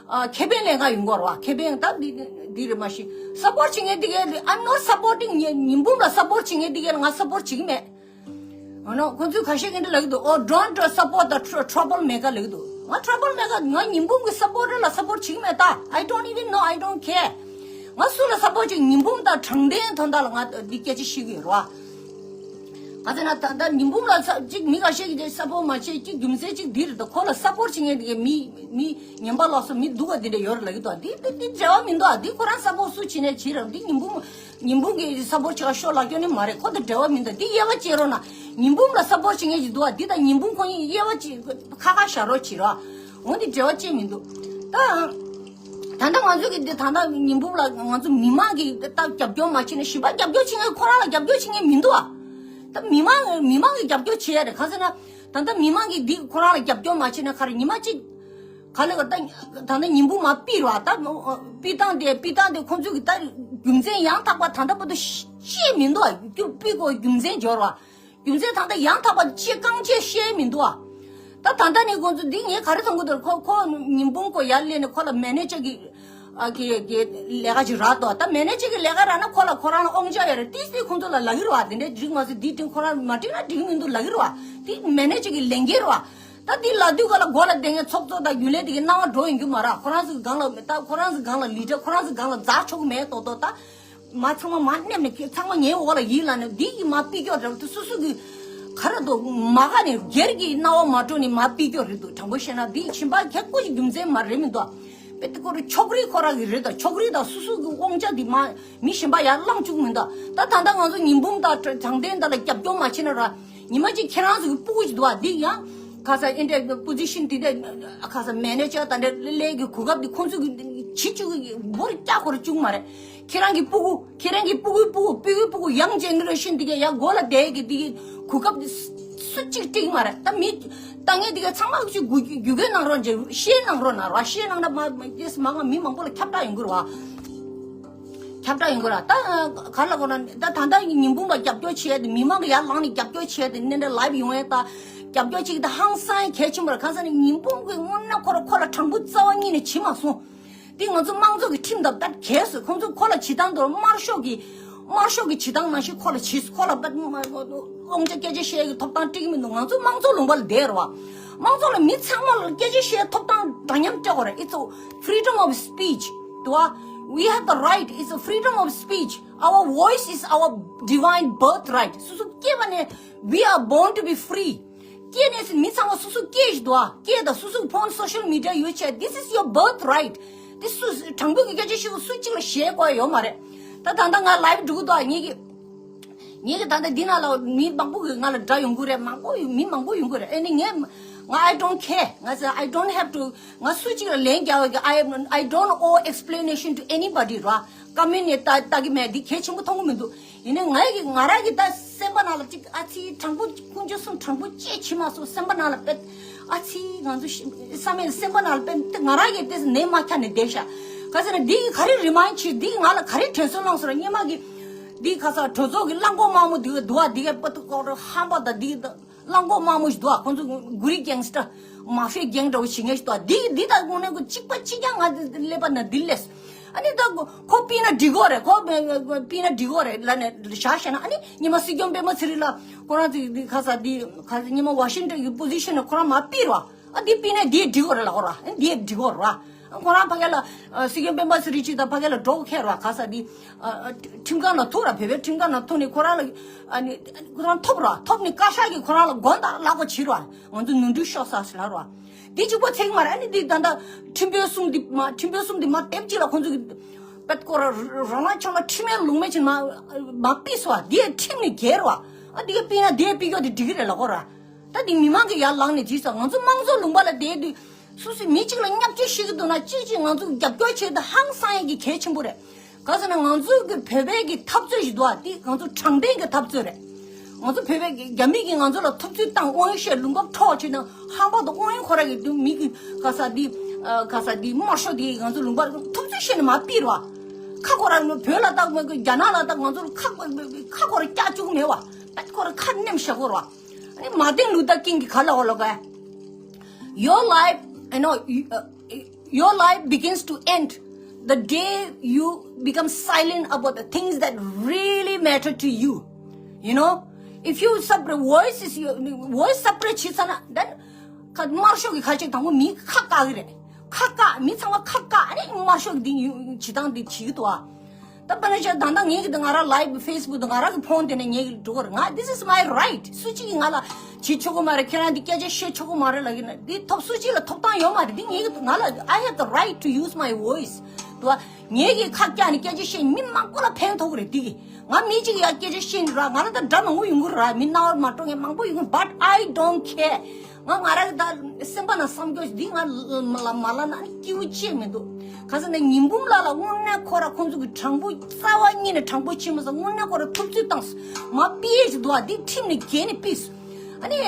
ཨ་ཁེ་ཕན་ལེན་ག་ཡོང་གི་རེད་བ། ཁེ་ཕན་ད་འདི་འདི་རེད་མ་གཞི། སབ་པོར་བྱེད་མཁན་དེ་གའི་I'm not supporting ཉིན་ཉིན་འབུམ་ལ་སབ་པོར་བྱེད་མཁན་དེ་གའི་ང་སབ་པོར་བྱེད་ཀྱི་མེད། ཨ་ནོ་ཁོ་ཚོས་ཁ་ཤས་ཀྱིས་འདི་ལབ་ཀྱི་འདུག Oh, don't support the tr- trouble maker ལབ་ཀྱི་འདུག་ང་ཊ་ར་བལ་མེ་ཀར་ང་ཉིན་འབུམ་གྱི་སབ་པོར་ཊར་ལ་སབ་པོར་བྱེད་ཀྱི་མེད་ད། I don't even know, I don't care. ང་སུ་ལ་སབ་པོར་བྱེད། ཉིན་འབུམ་དང་དྲང་བདེན་དོན་དག་ལ་ང་འདི་སྐད་ཆ་བཤད་ཀྱི་ཡོད་རེད་བ། ག་ཚོད་ན་ད་ད་ཉིན་འབུམ་ལ་ས་གཅིག་མི་ཁ་ཤས་ཀྱིས་སབ་པོར་མ་བྱེད་གཅིག་རྒྱུ་མཚན་གཅིག་འདི་རེད་ད། ཁོ་ལ་སབ་པོར་བྱེད་མཁན་དེ་གའི་མི་མི་ངན་པ་ལོག་སོ་མི་སྡུག་ག་འདི་འདྲ་ཡོད་རེད་ལབ་ཀྱི་འདུག་འདི་འདི་འདི་འབྲེལ་བ་མི་འདུག་འདི་ཁོ་རང་སབ་པོར་སུ་བྱེད་ནས་བྱེད་རེད། འདི་ཉིན་འབུམ་ཉིན་འབུམ་གྱི་སབ་པོར་བྱེད་ག་ཤོག་ལབ་རྒྱུ་ནི་མ་རེད། ཁོ་དང་འབྲེལ་བ་མི་འདུག་འདི་དབྱེ་བ་ཕྱེ་རོགས་གནང་། ཉིན་འབུམ་ལ་སབ་པོར་བྱེད་མཁན་ཞིག་འདུག་བ། འདི་དང་ཉིན་འབུམ་ཁོ་གཉིས་དབྱེ་བ་ཕྱེ་ཁ་ཁ་བཞག་རོགས་བྱེད་རོགས། འོ་འདི་འབྲེལ་བ་ཅི་མི་འདུག་ད་ད་ལྟ་ང་ཚོ་གི་འདི་ད་ལྟ་ཉིན་འབུམ་ལ་ང་ཚོ་མི་མང་གིས་ད་རྒྱབ་སྐྱོར་མ་བྱེད་ན་གཞན་པ་རྒྱབ་སྐྱོར་བྱེད་མཁན་ཁོ་རང་ལ་རྒྱབ་སྐྱོར་བྱེད་མཁན་མི་འདུག་བ། ད་མི་མང་མི་མང་གིས་རྒྱབ་སྐྱོར་བྱེད་ཡ་རེད། གང་ཟེར་ན་ད་ལྟ་མི་མང་གིས་འདི་ཁོ་རང་ལ་རྒྱབ་སྐྱོར་མ་བྱེད་ན་ག་རེ་ཉི་མ་གཅིག་ག་ལེ་ག་ད་ད་ནི་ཉིན་འབུམ་མ་ཕུད་ར་བ། ད་ཕུད་སྟངས་དེ་ཕུད་སྟངས་དེ་ཁོང་ཚོས་གི་ད་རྒྱུ་མཚན་ཡང་དག་པ་ད་ལྟ་བར་དུ་ཤེས་མི་འདུག་བ། རྒྱུ་ཕུད་དགོས་རྒྱུ་མཚན་འབྱོར་བ། རྒྱུ་མཚན་ད་ལྟ་ཡང་དག་པ་ཤེས་རྐང་ཆེ་ཤེས་མི་འདུག་བ། ད་ད་ལྟ་ནི་ཁོང་ཚོ་འདི་ངས་ག་རེ་མཐོང་གི་འདུག་ཁོ་ཁོ་ཉིན་འབུམ་ཁོ་ཡར་སླེབས་ནས་ཁོ་ལ་མེ་ནེ་ཇར་གི་ཨ་གི་གི་ལས་ཀ་ཅིག་རག་འདུག་ད་མེ་ནེ་ཇར་གི་ལས་ཀ་རག་ན་ཁོ་ལ་ཁོ་རང་ལ་དབང་ཆ་ཡོད་རེད། ཏིས་ཏིས་ཁོང་ཚོ་ལ་ལབ་ཀྱི་རེད་བ། དེ་འདྲའི་འགྲིག་མ་སོང་། འདི་དྲིན་ཁོ་རང་མ་དྲིན་ན་འགྲིག་མི་འདུག་ལབ་ཀྱི་རེད་བ། དེ་མེ་ནེ་ཇར་གི་ལས་འགན་རེད་བ། ད་འདི་ལབ་དུས་ག་ལ་མགོ་ལ་བསྡད་མཁན་ཚོགས་གཙོ་དང་རྒྱུན་ལས་དེ་གི་སྣང་བ་འགྲོ་ཡོང་རྒྱུ་མ་རེད། ཁོ་རང་ཚོ་གི་སྒང་ལ་ད་ཁོ་རང་ཚོ་སྒང་ལ་ལི་ཌར་ཁོ་རང་ཚོ་སྒང་ལ་འཛེག་ཆོག་གི་མེད་ཏོག་ཏོག་ད། མ་ཚང་མ་མ་སྣེབས་ནས་ཚང་མ་ངའི་འོག་ལ་ཡིན་ལབ་ནས་འདི་གི་མ་ཕུད་རྒྱུ་རེད་དེ། སོ་སོ་གི་ག་རེ་འདུག་མ་ག་ནས་སྒེར་གྱི་སྣང་བ་མ་སྤྲོ་ནས་མ་ཕུད་རྒྱུ་རེད་འདུག་དྲང་པོ་བཤད་ན་འདི་གཞན་པ་ཁྱད་ཀོ་ཞིག་རྒྱུ་མཚན་མ་རེད་མི་འདུག་དཔེ་དེ་ཁོ་རང་ཕྱོགས་རིས་ཁོ་རང་གི་རེད་དོ། ཕྱོགས་རིས་དང་སོ་སོ་གི་དབང་ཆ་འདི་མ་མི་གཞན་པ་ཡར་བླངས་བཅུག་མི་འདུག་ད་ད་ལྟ་ང་ཚོ་ཉིན་འབུམ་དང་དྲང་བདེན་དང་ལ་རྒྱབ་སྐྱོར་མ་བྱེད་ན་ར། ཉི་མ་གཅིག་ཁྱེད་རང་ཚོ་གི་སྤུ་གུ་ཞིག་འདུག་བ། འདི་ཡང་ཁ་ས་ཨེ་འདྲ་པོ་ཟི་ཤན་འདི་འདྲ་ཁ་ས་མེ་ནེ་ཇར་དང་འདྲ་ལས་ཀྱི་གོ་སྐབས་འདི་ཁོང་ཚོ་གི་བྱེད་བཅུག་གི་བོར་རྒྱག་ཁོ་ར་བཅུག་མ་རེད། ཁྱེད་རང་གི་སྤུ་གུ་ཁྱེད་རང་གི་སྤུ་གུའི་སྤུ་གུ་སྤུ་གུའི་སྤུ་གུ་ཡང་ཇེ་ནེ་རེ་ཤན་འདི་ག་ཡང་མགོ་ལ་བསྡད་ཀྱི་འདི་གི་གོ་སྐབས་འདི་སུ་གཅིག་སྤྲད་ཀྱི་མ་རེད། ད་མི་ལྟ་མཁན་འདི་ག་ཚང་མ་གཅིག་རྒྱུ་རྒྱུ་སྐད་གནང་རོགས་བྱེད། ཤེར་གནང་རོགས་གནང་རོགས། ཤེར་གནང་ན་མ་མ་ཏེས་མ་ང་མི་མང་པོ་ལ་ཁྱབ་བསྒྲགས་ཡོང་གི་རེད་བ། ཁྱབ་བསྒྲགས་ཡོང་གི་ར། ད་ག་ལ་གོ་ན་ད་ད་ལྟ་ཉི་འབུམ་ལ་རྒྱབ་སྐྱོར་བྱས་ཏེ་མི་མང་གི་ཡར་ལངས་ནས་རྒྱབ་སྐྱོར་བྱས་ཏེ་ནས་འདྲ་ལའིབ་ཡོང་ཡས་ད་རྒྱབ་སྐྱོར་བྱེད་ཀྱི་ད་ཧང་སང་གལ་ཆེན་པོ་ར། གང་ཟེར་ན་ཉི་འབུམ་གི་དངོས་གནས་ཁོ་ར་ཁོ་ལ་དྲང་པོ་རྩ་བ་ཉིད་ནས་བྱེད་མ་སོང་། དེ་ང་ཚོ་དམངས་གཙོ་གི་ཁྲིམས་དང་རྦད་གས་སུ་ཁོང་ཚོ་ཁོ་ལ་བྱེད་སྟངས་དུ་དམར་ཤོག་གི་དམར་ཤོག་གི་བྱེད་སྟངས་ནང་བཞིན་ཁོ་ལ་བྱེད་སུ་ཁོ་ལ་རྦད་དབང་ཆ་སྐད་ཆ་བཤད་ཀྱི་ཐོབ་ཐང་སྤྲད་ཀྱི་མི་འདུག་ང་ཚོ་དམངས་གཙོ་ལུང་པ་ལ་བསྡད་ར་བ། དམངས་གཙོ་ལ་མི་ཚང་མ་ལ་སྐད་ཆ་བཤད་ཐོབ་ཐང་འདྲ་མཉམ་སྤྲད་དགོས་རེད། It's a freedom of speech. དུ་བ། We have the right. It's a freedom of speech. Our voice is our divine birthright. སོ་སོ་སྐྱེས་པ་ནས we are born to be free. སྐྱེས་ནས་མི་ཚང་མ་སོ་སོ་སྐྱེས་ཤིག་འདུག་ཨ། སྐྱེས་དང་སོ་སོ་ཕོན་སོ་ཤལ་མི་ཌི་ཡ་ཡོད་ཆེ། This is your birthright. འདི་སུ་དྲང་པོ་གི་སྐད་ཆ་ཞིག་སུ་གཅིག་ལ་བཤད་དགོས་ཡོད་མ་རེད། ད་ད་ལྟ་ང་ལའིབ་འགྲོ་གི་འདུག་ཨ། ངེད་ཀྱི་ངེད་ཀྱི་ད་ལྟ་འདི་ནང་ལ་མི་མང་པོ་གི་ང་ལ་འདྲ་ཡོང་གི་རེད། མང་པོ་ཡོང་མི་མང་པོ་ཡོང་གི་རེད། ཨེ་ནི་ངས་ང་I don't care. ང་ཟེར་I don't have to. ང་སུ་གཅིག་ལ་ལན་རྒྱག་གི I I don't owe explanation to anybody ར། ཀ་མེན་ནས་ལྟ་ལྟ་གི་མེད། འདི་གལ་ཆེན་པོ་མཐོང་གི་མི་འདུག་ཡིན་ནའི་ང་གི་ང་རང་གི་ད་སེམས་པ་ནང་ལ་ཅིག་ཨ་ཙི་དྲང་པོ་དཀོན་མཆོག་གསུམ་དྲང་པོ་ཅེས་བྱེད་མ་སོང་། སེམས་པ་ནང་ལ་དཔེ་ཨ་ཙི་ང་ཚོ་ཤི་བསམ་མེད་སེམས་པ་ནང་ལ་དཔེ་ང་རང་གི་དེ་ནད་མ་ཁྱབ་ནས་བསྡད་ཤག་ག་ཟེར་ན་འདི་གི་ག་རེ་རི་མའིན་ཌ་བྱེད། འདི་གི་ང་ལ་ག་རེ་དྲན་གསོ་བསླངས་སོང་ར། སྔོན་མ་གི་འདི་ག་ས་གྲོས་ཚོགས་ཀྱི་གླང་གོག་དམར་མོ་འདི་ག་འདུག་བ། འདི་ག་པ་ཏུ་ཀོ་ར་ཧམ་པ་དང་འདི་གི་གླང་གོག་དམར་མོ་ཞིག་འདུག་ཨ། ཁོང་ཚོ་གུ་རི་གེང་སི་ཊར་མ་ཧྥི་ཡ་གེང་འདྲ་བོ་བྱེད་མཁན་ཞིག་འདུག་ཨ། འདི་འདི་དང་དངོས་གནས་ཁོ་གཅིག་པ་གཅིག་རྐྱང་ང་འདི་ཀླད་པ་ན་འདི་ལས། ཨ་ནི་ད་ཁོ་ཁོ་པིན་ན་འགྲིག་གོ་རེད། ཁོ་པིན་ན་འགྲིག་གོ་རེད་ལ་ནས་བཞག་བྱས་ན། ཨ་ནི་ཉི་མ་སྲིད་སྐྱོང་པད་མ་ཚེ་རིང་ལ་ཁོ་རང་ཚོ་འདི་ཁ་ས་འདི་ཁ་ས་ཉི་མ་ཝ་ཤིང་ཊོན་གི་པོ་ཟི་ཤན་ནས་ཁོ་རང་མ་ཕུད་རོགས། ཨ་འདི་པིན་ན་འདི་འགྲིག་གོ་རེད་ལ་ཁོ་ར། ཨ་འདི་འགྲིག་གོ་ར། ཁོ་རང་ཕ་གི་ལ་སྲིད་སྐྱོང་པད་མ་ཚེ་རིང་ཅིག་དང་ཕ་གི་ལ་འགྲོ་ཁེལ་ར། ཁ་ས་འདི་ཁྲིམས་ཁང་ལ་ཐུག་ར། བོད་པའི་ཁྲིམས་ཁང་ལ་ཐུག་ནས་ཁོ་རང་ལ་ཨ་ནི་ཁོ་རང་ཐོབ་ར། ཐོབ་ནས་བཀའ་ཤག་གིས་ཁོ་རང་ལ་དགོངས་དག་ལག་པ་བྱིན་ར། ང་ཚོ་ནོར་འཁྲུལ་ཤོར་ས་ཟེར་ལབ་ར། འདི་གཅིག་པོ་ཚེག་མ་རེད། ཨ་ནི་འདི་ད་ལྟ་ཁྲིམས་དཔོན་གསུམ་འདི་མ་ཁྲིམས་དཔོན་གསུམ་འདི་མ་དེབ་གཅིག་ལ་ཁོང་ཚོ་གི་པད་ཀོ་ར་རང་རང་ཆང་ལ་ཁྲིམས་མེད་ལུགས་མེད་ཕྱིན་མ་མ་ཕུད་སོང་བ། འདི་ཡ་ཁྲིམས་ནས་འགལ་ར་བ། ཨ་འདི་ག་ཕུད་ན་འདི་ཡ་ཕུད་རྒྱུ་དེ་འགྲིག་གི་རེད་ལ་ཁོ་ར། ད་འདི་མི་མང་གི་ཡར་ལངས་ནས་བྱས་སོང་། ང་ཚོ་དམངས་གཙོ་ལུང་པ་ལ་བསྡད་དུས་སོ་སོའི་མི་གཅིག་ལ་བརྙས་བཅོས་བྱེད་ཀྱི་འདུག་ན་གཅིག་གཅིག་ང་ཚོ་རྒྱབ་སྐྱོར་བྱེད་དུ་ཧང་སང་ཡས་ཀྱི་གལ་ཆེན་པོ་རེད། ག་ཟེར་ན་ང་ཚོ་གི་བོད་པའི་གི་འཐབ་རྩོད་ཞིག་འདུག་ཨ། འདི་ང་ཚོ་དྲང་བདེན་གི་འཐབ་རྩོད་རེད། ང་ཚོ་བོད་པའི་གི་རྒྱ་མི་གི་ང་ཚོ་ལ་འཐབ་རྩོད་བཏང་། དབང་ཡོད་བཤད་ལུང་པ་འཕྲོག་བྱས་ན་ཧམ་པ་དང་དབང་ཡོད་ཁོ་ར་གི་མི་གི་ག་ས་འདི་ག་ས་འདི་དམར་ཤོག་འདི་ང་ཚོ་ལུང་པ་འཐབ་རྩོད་བཤད་ནས་མ་ཕུད་ར་བ། ཁ་ཁོ་ར་བོད་ལ་བཏགས་མེད་གི་རྒྱ་ནག་ལ་བཏགས། ང་ཚོ་ཁ་ཁ་ཁོ་ར་སྐྱག་བཅུག་མེད་བ། ད་ཁོ་ར་ཁ་ནེམ་བཞག་གོ་ར་བ། ཨ་ནི་མར་ཏིན་ལུ་ཐར་ཀིང་གི་ག་ལ་འོ་ལོ་ག Your life, you know, you, uh, your life begins to end the day you become silent about the things that really matter to you. You know, if you suppress, voice is your voice suppress བྱེད་ཚར་ན། Then ཁ་དམར་ཤོག་གི་ཁ་ཆེ་དང་པོ་མི་ཁ་བཀག་གི་རེད། ཁ་བཀག་མི་ཚང་མ་ཁ་བཀག་ཨ་ནི་དམར་ཤོག་གི་འདི་ཡུ་བྱེད་སྟངས་འདི་བྱེད་ཀྱི་འདུག་ཨ། ད་པ་ན་ཆ་ད་ལྟ་ངེད་ཀྱི་ད་ང་རང་ལའིབ་ཕེ་སི་བུག་ད་ང་རང་གི་ཕོན་དེ་ནས་ངེད་ཀྱི་འགྲོ་གི་རེད། ང་this is my right. སུ་གཅིག་གིས་ང་ལ་བྱེད་ཆོག་གི་མ་རེད། ཁྱེད་རང་འདི་སྐད་ཆ་བཤད་ཆོག་གི་མ་རེད་ལབ་ཀྱི་ན། འདི་ཐོབ་སུ་གཅིག་ལ་ཐོབ་ཐང་ཡོད་མ་རེད། འདི་ངེད་ཀྱི་ང་ལ་I have the right to use my voice. དུ་བ་ངེད་ཀྱི་ཁ་བཀྱག་ནས་སྐད་ཆ་བཤད་མི་མང་པོ་ལ་ཕན་ཐོགས་གི་རེད། འདི་གི་ང་མི་གཅིག་ཡ་སྐད་ཆ་བཤད་ནི་ར། ང་ལ་ད་དགྲ་མང་པོ་ཡོང་གི་ར། མི་རྣ་བར་མ་འགྲོ་མཁན་མང་པོ་ཡོང་གི། But I don't care. ང་ང་རང་གི་ད་སེམས་པ་ན་བསམ་སྐྱོ་འདི་ང་ལ་མ་ལ་ན་ནི་སྐྱིད་པོ་ཅིག་མི་འདུག་ག་ཟེར་ན་ཉི་འབུམ་ལགས་ལ་དངོས་གནས་ཁོ་ར་ཁོང་ཚོ་གི་དྲང་པོ་རྩ་བ་ཉིད་ནས་དྲང་པོ་བྱེད་མ་སོང་། དངོས་གནས་ཁོ་ར་ཐུབ་ཚོད་བཏང་སོང་། མ་ཕུད་ཡས་ཅིག་འདུག་ཨ། འདི་ཁྲིམས་ནས་འགལ་ནས་ཕུད་སོང་། ཨ་ནི་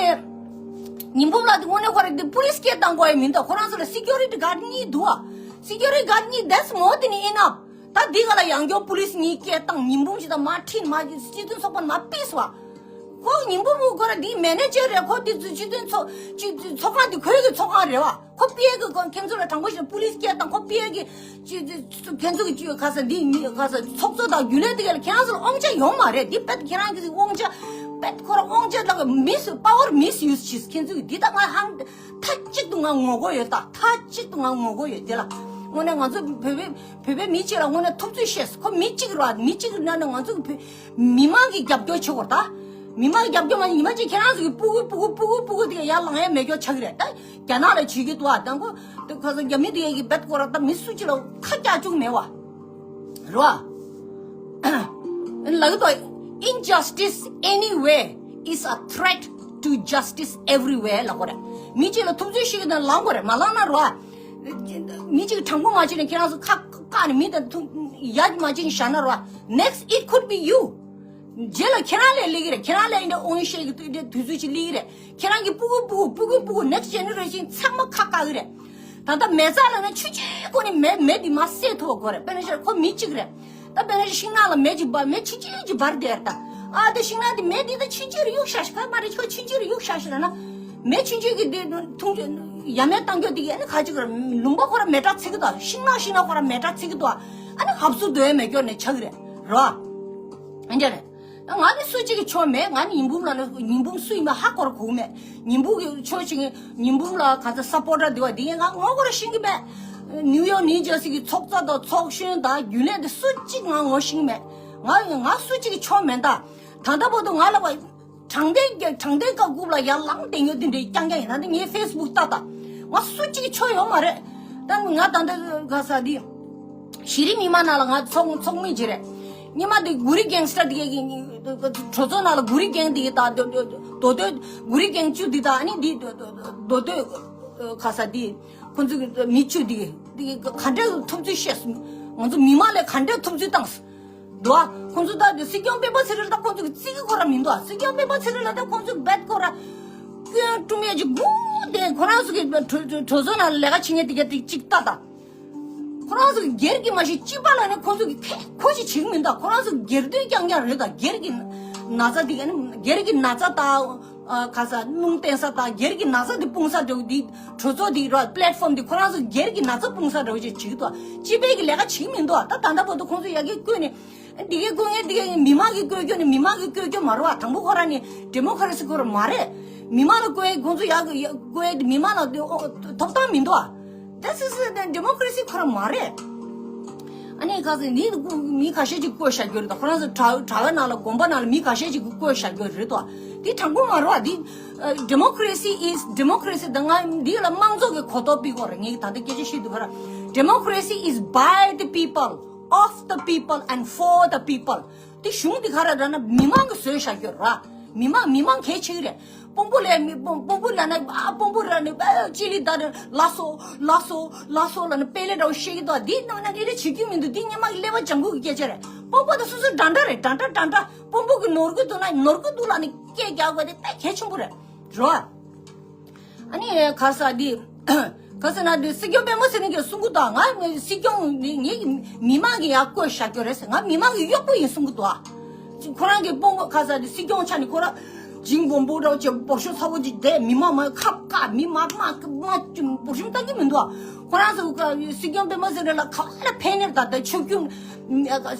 ཉི་འབུམ་ལགས་འདི་དངོས་གནས་ཁོ་ར་འདི་པུ་ལིས་སྐད་བཏང་དགོས་ཡ་མི་འདུག་ཁོ་རང་ཚོ་ལ་སི་ཀུ་རི་ཊི་གཱཌ་གཉིས་འདུག་ཨ། སི་ཀུ་རི་ཊི་གཱཌ་གཉིས་that's more than enough. ད་འདི་ག་ལ་ཡང་བསྐྱར་པུ་ལིས་གཉིས་སྐད་བཏང་། ཉི་འབུམ་ཞིག་དང་མ་ཁྲིད་མ་སྤྱི་མཐུན་ཚོགས་པ་མ་ཕུད་སོང་བ། ཁོ་ཉི་འབུམ་ཁོ་ར་འདི་མེ་ནེ་ཇར་རེད། ཁོ་འདི་སྤྱི་མཐུན་ཚོགས་སྤྱི་ཚོགས་ཁང་འདི་ཁོའི་གི་ཚོགས་ཁང་རེད་བ། ཁོ་པི་ཨེ་གི་ཁོ་ཁྱེད་ཚོ་ལ་དྲང་པོ་ཞིག་པུ་ལིས་སྐད་བཏང་། ཁོ་པི་ཨེ་གི་སྤྱི་ཁྱེད་ཚོ་གི་སྤྱི་ག་ས་འདི་མི་ག་ས་ཚོགས་གཙོ་དང་རྒྱུན་ལས་དེ་ག་ལ་ཁྱེད་རང་ཚོ་ལ་དབང་ཆ་ཡོད་མ་རེད། འདི་པད་ཁྱེད་རང་གི་དབང་ཆ་པད་ཁོ་ར་དབང་ཆ་ལ་མིས་པ་ཝར་མིས་ཡུས་བྱས། ཁྱེད་ཚོ་གི་འདི་ད་ང་ཧང་མཐའ་གཅིག་ཏུ་ང་ངོ་རྒོལ་ཡོད། ད་མཐའ་གཅིག་ཏུ་ང་ངོ་རྒོལ་ཡོད། དེ་ལ་དངོས་གནས་ང་ཚོ་བོད་པའི་བོད་པའི་མི་གཅིག་ལ་དངོས་གནས་ཐུབ་ཚོད་བཤད། ཁོ་མི་གཅིག་རེད་བ། མི་གཅིག་ན་ནས་ང་ཚོ་བོད་མི་མང་གི་རྒྱབ་སྐྱོར་བྱེད་དགོས། ད་མི་མང་གི་རྒྱབ་སྐྱོར་མ་ཉི་མ་གཅིག་ཁྱེད་རང་ཚོ་གི་སྤུ་གུ་སྤུ་གུ་སྤུ་གུ་སྤུ་གུ་དེ་ཡར་ལངས་ཡ་མེད་སྐྱོ་ཆགས་ཀྱི་རེད། ད་རྒྱ་ནག་ལ་བྱེད་ཀྱི་འདུག་བ། དང་པོ་དེ་ཁ་སང་རྒྱ་མི་དེ་གི་བེད་སྐོར་ད་མི་སུ་གཅིག་ལ་ཁ་རྒྱག་བཅུག་མེད་བ། རེད་བ། ལག་ཏུ་injustice anywhere is a threat to justice everywhere ལབ་དགོས་རེད། མི་གཅིག་ལ་ཐུབ་ཚོད་ཞིག་དང་ལངས་དགོས་རེད། མ་ལངས་ན་རོ། མི་གཅིག་དྲང་པོ་མ་བྱས་ནས་ཁྱེད་རང་ཚོ་ཁ་བཀག་ནས་མི་དང་ཐུག་ཡ་མ་བྱས་ནས་བཞག་ན་རོ། Next it could be you. རྗེས་ལ་ཁྱེད་རང་ལ་སླེབས་ཀྱི་རེད། ཁྱེད་རང་ལ་འདི་འདྲ་དབང་ཤེད་ཀྱི་དུས་དུས་ཚོད་ཅིག་སླེབས་ཀྱི་རེད། ཁྱེད་རང་གི་སྤུ་གུ་སྤུ་གུ་སྤུ་གུ་སྤུ་གུ་next generation ཚང་མ་ཁ་བཀག་གི་རེད། ད་ལྟ་མེ་བཙའ་ལབ་ན་ཆུ་ཆེ་ཁོ་ནི་མེ་མེ་འདི་མ་བསད་ཐུབ་པ་དགོས་རེད། དཔེར་ན་ཤར་ཁོ་མི་གཅིག་རེད། ད་ ད་དཔེར་ན་ཤིང་ནགས་ལ་མེ་ཅིག་འབར། མེ་ཆུང་ཆུང་ཅིག་འབར་བསྡད་ད། ཨ་དེ་ཤིང་ནགས་དེ་མེ་དེ་ད་ཆུང་ཆུང་རེ་གཡུག་བཞག་ཤིག་ག་མ་རེད། ཁྱོད་ཆུང་ཆུང་རེ་གཡུག་བཞག་ཤིག་ལབ་ན། མེ་ཆུང་ཆུང་གི་དེ་འཐུང་ཡ་མེད་བཏང་རྒྱུ་དེ་གི་ཨ་ནི་ག་ཅིག་ར། ལུང་པ་ཁོ་ར་མེ་དྲག་འཚིག་གི་འདུག་ཤིང་ནགས་ཤིང་ནགས་ཁོ་ར་མེ་དྲག་འཚིག་གི་འདུག་ཨ་ནི་ཧབ་སུ་སྡོད་ཡ་མེད་སྐྱོར་ནས་ཆགས་གི་རེད་རོ། ཨ་འདྲ་རེད། ང་ནི་སུ་གཅིག་གི་ཕྱོགས་མེད། ང་ནི་ཉི་འབུམ་ལ་ནི་ཉི་འབུམ་སུ་ཡིན་པ་ཧ་གོ་ར་གོ་གི་མེད། ཉི་འབུམ་གི་ཕྱོགས་གཅིག་གི་ཉི་འབུམ་ལ་ག་ཚ་སཔོར་ཊར་དེ་བ་དེ་ཡིན། ང་ངོ་གོ་ར་ཤེས་གི་མེད། ནིའུ་ཡོག་ནིའུ་ཇར་སི་གི་ཚོགས་གཙོ་དང་ཚོགས་གཞོན་དང་རྒྱུན་ལས་དེ་སུ་གཅིག་ང་ངོ་ཤེས་གི་མེད། ང་ང་སུ་གཅིག་གི་ཕྱོགས་མེད་ད། ད་ལྟ་བར་དུ་ང་ལ་བ་དྲང་བདེན་གྱི་དྲང་བདེན་བཀའ་བཀུག་ལ་ཡར་ལངས་བསྡད་ཡོད་དེ་འདྲའི་རྐྱང་རྐྱང་ཡིན། ད་ནི་ངའི་ཕེ་སི་བུག་ལྟ་ད། ང་སུ་གཅིག་གི་ཕྱོགས་ཡོད་མ་རེད། ད་ང་ད་ལྟ་ག་ས་དེ། གཞི་རིམ་མི་མང་ནང་ལ་ང་ཚོགས་ཚོགས་མི་ཅིག་རེད། སྔོན་མ་དེ་གུ་རི་གེང་སི་ཊར་དེ་གི་གྲོས་ཚོགས་ནང་ལ་གུ་རི་གེང་དེ་གི་ད་མདོ་སྟོད་གུ་རི་གེང་བཅུ་དེ་ད་ཨ་ནི་དེ་མདོ་སྟོད་ག་ས་དེ་ཁོང་ཚོ་གི་མི་བཅུ་དེ་གི་དེ་གི་ག་འདྲ་ཐུབ་ཚོད་བཤད་སོང་། ང་ཚོ་མི་མང་ལ་ག་འདྲ་ཐུབ་ཚོད་བཏང་སོང་། འདུག་ཨ། ཁོང་ཚོ་ད་སྲིད་སྐྱོང་སྤེན་པ་ཚེ་རིང་ལ་ད་ཁོང་ཚོ་གི་བརྩི་གི་ཁོ་ར་མི་འདུག་ཨ། སྲིད་སྐྱོང་སྤེན་པ་ཚེ་རིང་ལ་ད་ཁོང་ཚོ་གི་རྦད་ཁོ་ར་སྐྱོན་བཀྲོངས་ཡ་ཅིག་སྒུག་བསྡད། ཁོ་རང་ཚོ་གི་གྲོས་གྲོས་ཚོགས་ནང་ལ་ལས་ཀ་བྱེད་མཁན་དེ་ག་དེ་གཅིག་ལྟ་ད། ཁོ་རང་ཚོ་གི་སྒེར་གྱི་མ་གཞི་སྤྱི་པ་ལ་ནི་ཁོང་ཚོ་གི་ཁེ་ཁོ་ཅིག་བྱེད་གི་མི་འདུག་ཁོ་རང་ཚོ་གི་སྒེར་དོན་རྐྱང་རྐྱང་རེད་ད། སྒེར་གྱི་ན་ཚ་དེ་ག་ནི་སྒེར་གྱི་ན་ཚ་ད། ཨ་ག་ས་རླུང་བསྟན་ས་དང་སྒེར་གྱི་ན་ཚ་དེ་སྤུངས་ས་འདྲ་བོ་དེ་གྲོས་ཚོགས་དེ་ར་པི་ལེ་ཊི་ཕོམ་དེ་ཁོ་རང་ཚོ་སྒེར་གྱི་ན་ཚ་སྤུངས་ས་འདྲ་བོ་ཅིག་བྱེད་ཀྱི་འདུག་སྤྱི་པའི་གི་ལས་ཀ་བྱེད་ཀྱི་མི་འདུག་ད་ད་ལྟ་བར་དུ་ཁོང་ཚོ་ཡ་གི་བསྐོས་ནས་འདི་གའི་བསྐོས་ངས་འདི་གའི་མི་མང་གི་བསྐོས་བསྐོས་ནས་མི་མང་གི་བསྐོས་བསྐོས་མ་རེད་བ། དང་པོ་ཁོ་རང་ནི་ཌེ་མོ་ཀ་རེ་སི་ཁོ་རང་མ་རེད། མི་མང་ལ་བསྐོས་ཁོང་ཚོ་ཡ་གི་ཡ་བསྐོས་མི་མང་ལ་ཐོབ་ཐང་མི་འདུག This is the democracy ཁོ་རང་མ་རེད། ཨ་ནི་ག་ཟེ་ནི་མི་ཁ་ཤས་ཅིག་བསྐོས་བཞག་རྒྱུ་རེད་ད། ཁོ་རང་ཚོ་གྲྭ་གྲྭ་བའི་ནང་ལ་དགོན་པ་ནང་ལ་མི་ཁ་ཤས་ཅིག་བསྐོས་བཞག་རྒྱུ་རེད་ད། འདི་དྲང་པོ་མ་རེད་བ། འདི་democracy is democracy ད་ང་འདི་ལ་དམངས་གཙོ་གི་གོ་རྟོགས་སྤེལ་དགོས་རེད། ངས་ད་ལྟ་སྐད་ཆ་བཤད་དུས་ཁ་ར། Democracy is by the people, of the people and for the people. དེ་གཞུང་དེ་ག་རེ་ར་ན་མི་མང་གིས་བཟོས་བཞག་རྒྱུ་ར། མི་མང་མི་མང་གལ་ཆེ་གི་རེད། དཔོན་པོ་ལས་མི་དཔོན་དཔོན་པོ་ལ་ན་ཨ་དཔོན་པོ་ར་ནི་ཨ་ཅི་ལི་ད་ནི་ལ་སོ་ལ་སོ་ལ་སོ་ལ་ནི་དཔེ་ལེ་འདྲ་བོ་བཤད་གི་འདུག་འདི་ནང་ན་འདི་འདྲ་བྱེད་རྒྱུ་མི་འདུག་འདི་སྔོན་མ་གི་ཀླད་པ་ལྗང་ཁུ་གི་སྐད་ཆ་རེད། དཔོན་པོ་དེ་སོ་སོ་འདྲ་འདྲ་རེད། འདྲ་འདྲ་འདྲ་འདྲ། དཔོན་པོ་གི་ནོར་གི་འདུག་ན་ནོར་གི་འདུག་ལ་ནི་སྐད་རྒྱག་དགོས་དེ་དཔེ་གལ་ཆེན་པོ་རེད་རོ། ཨ་ནི་ག་ས་འདི། ག་ཟེར་ན་འདི་སྲིད་སྐྱོང་སྤེན་པ་ཚེ་རིང་གིས་གསུང་གི་འདུག་ང་སྲིད་སྐྱོང་ནི་ངེད་ཀྱི་མི་མང་གིས་ཡར་བསྐོས་བཞག་རྒྱུ་རེད་ཟེར། ང་མི་མང་གི་གཡོག་པོ་ཡིན་གསུང་གི་འདུག་ཁོ་རང་གི་དཔོན་པོ་ག་ཟེར་འདི་སྲིད་སྐྱོང་ཆ་ནི་ཁོ་རང་འཇིང་སྦོམ་པོ་འདྲ་བོ་བྱས་འབོར་ཤོག་ཚ་བོ་ཅིག་བསྡད། མི་མང་མ་ཁ་བཀག་མི་མ་མ་མ་འབོར་ཤོག་བཏང་གི་མི་འདུག་ཁོ་རང་ཚོ་སྲིད་སྐྱོང་སྤེན་པ་ཚེ་རིང་ལ་ག་བ་ལ་ཕན་ནེར་ད་ལྟ་ཆོས་བརྒྱུད་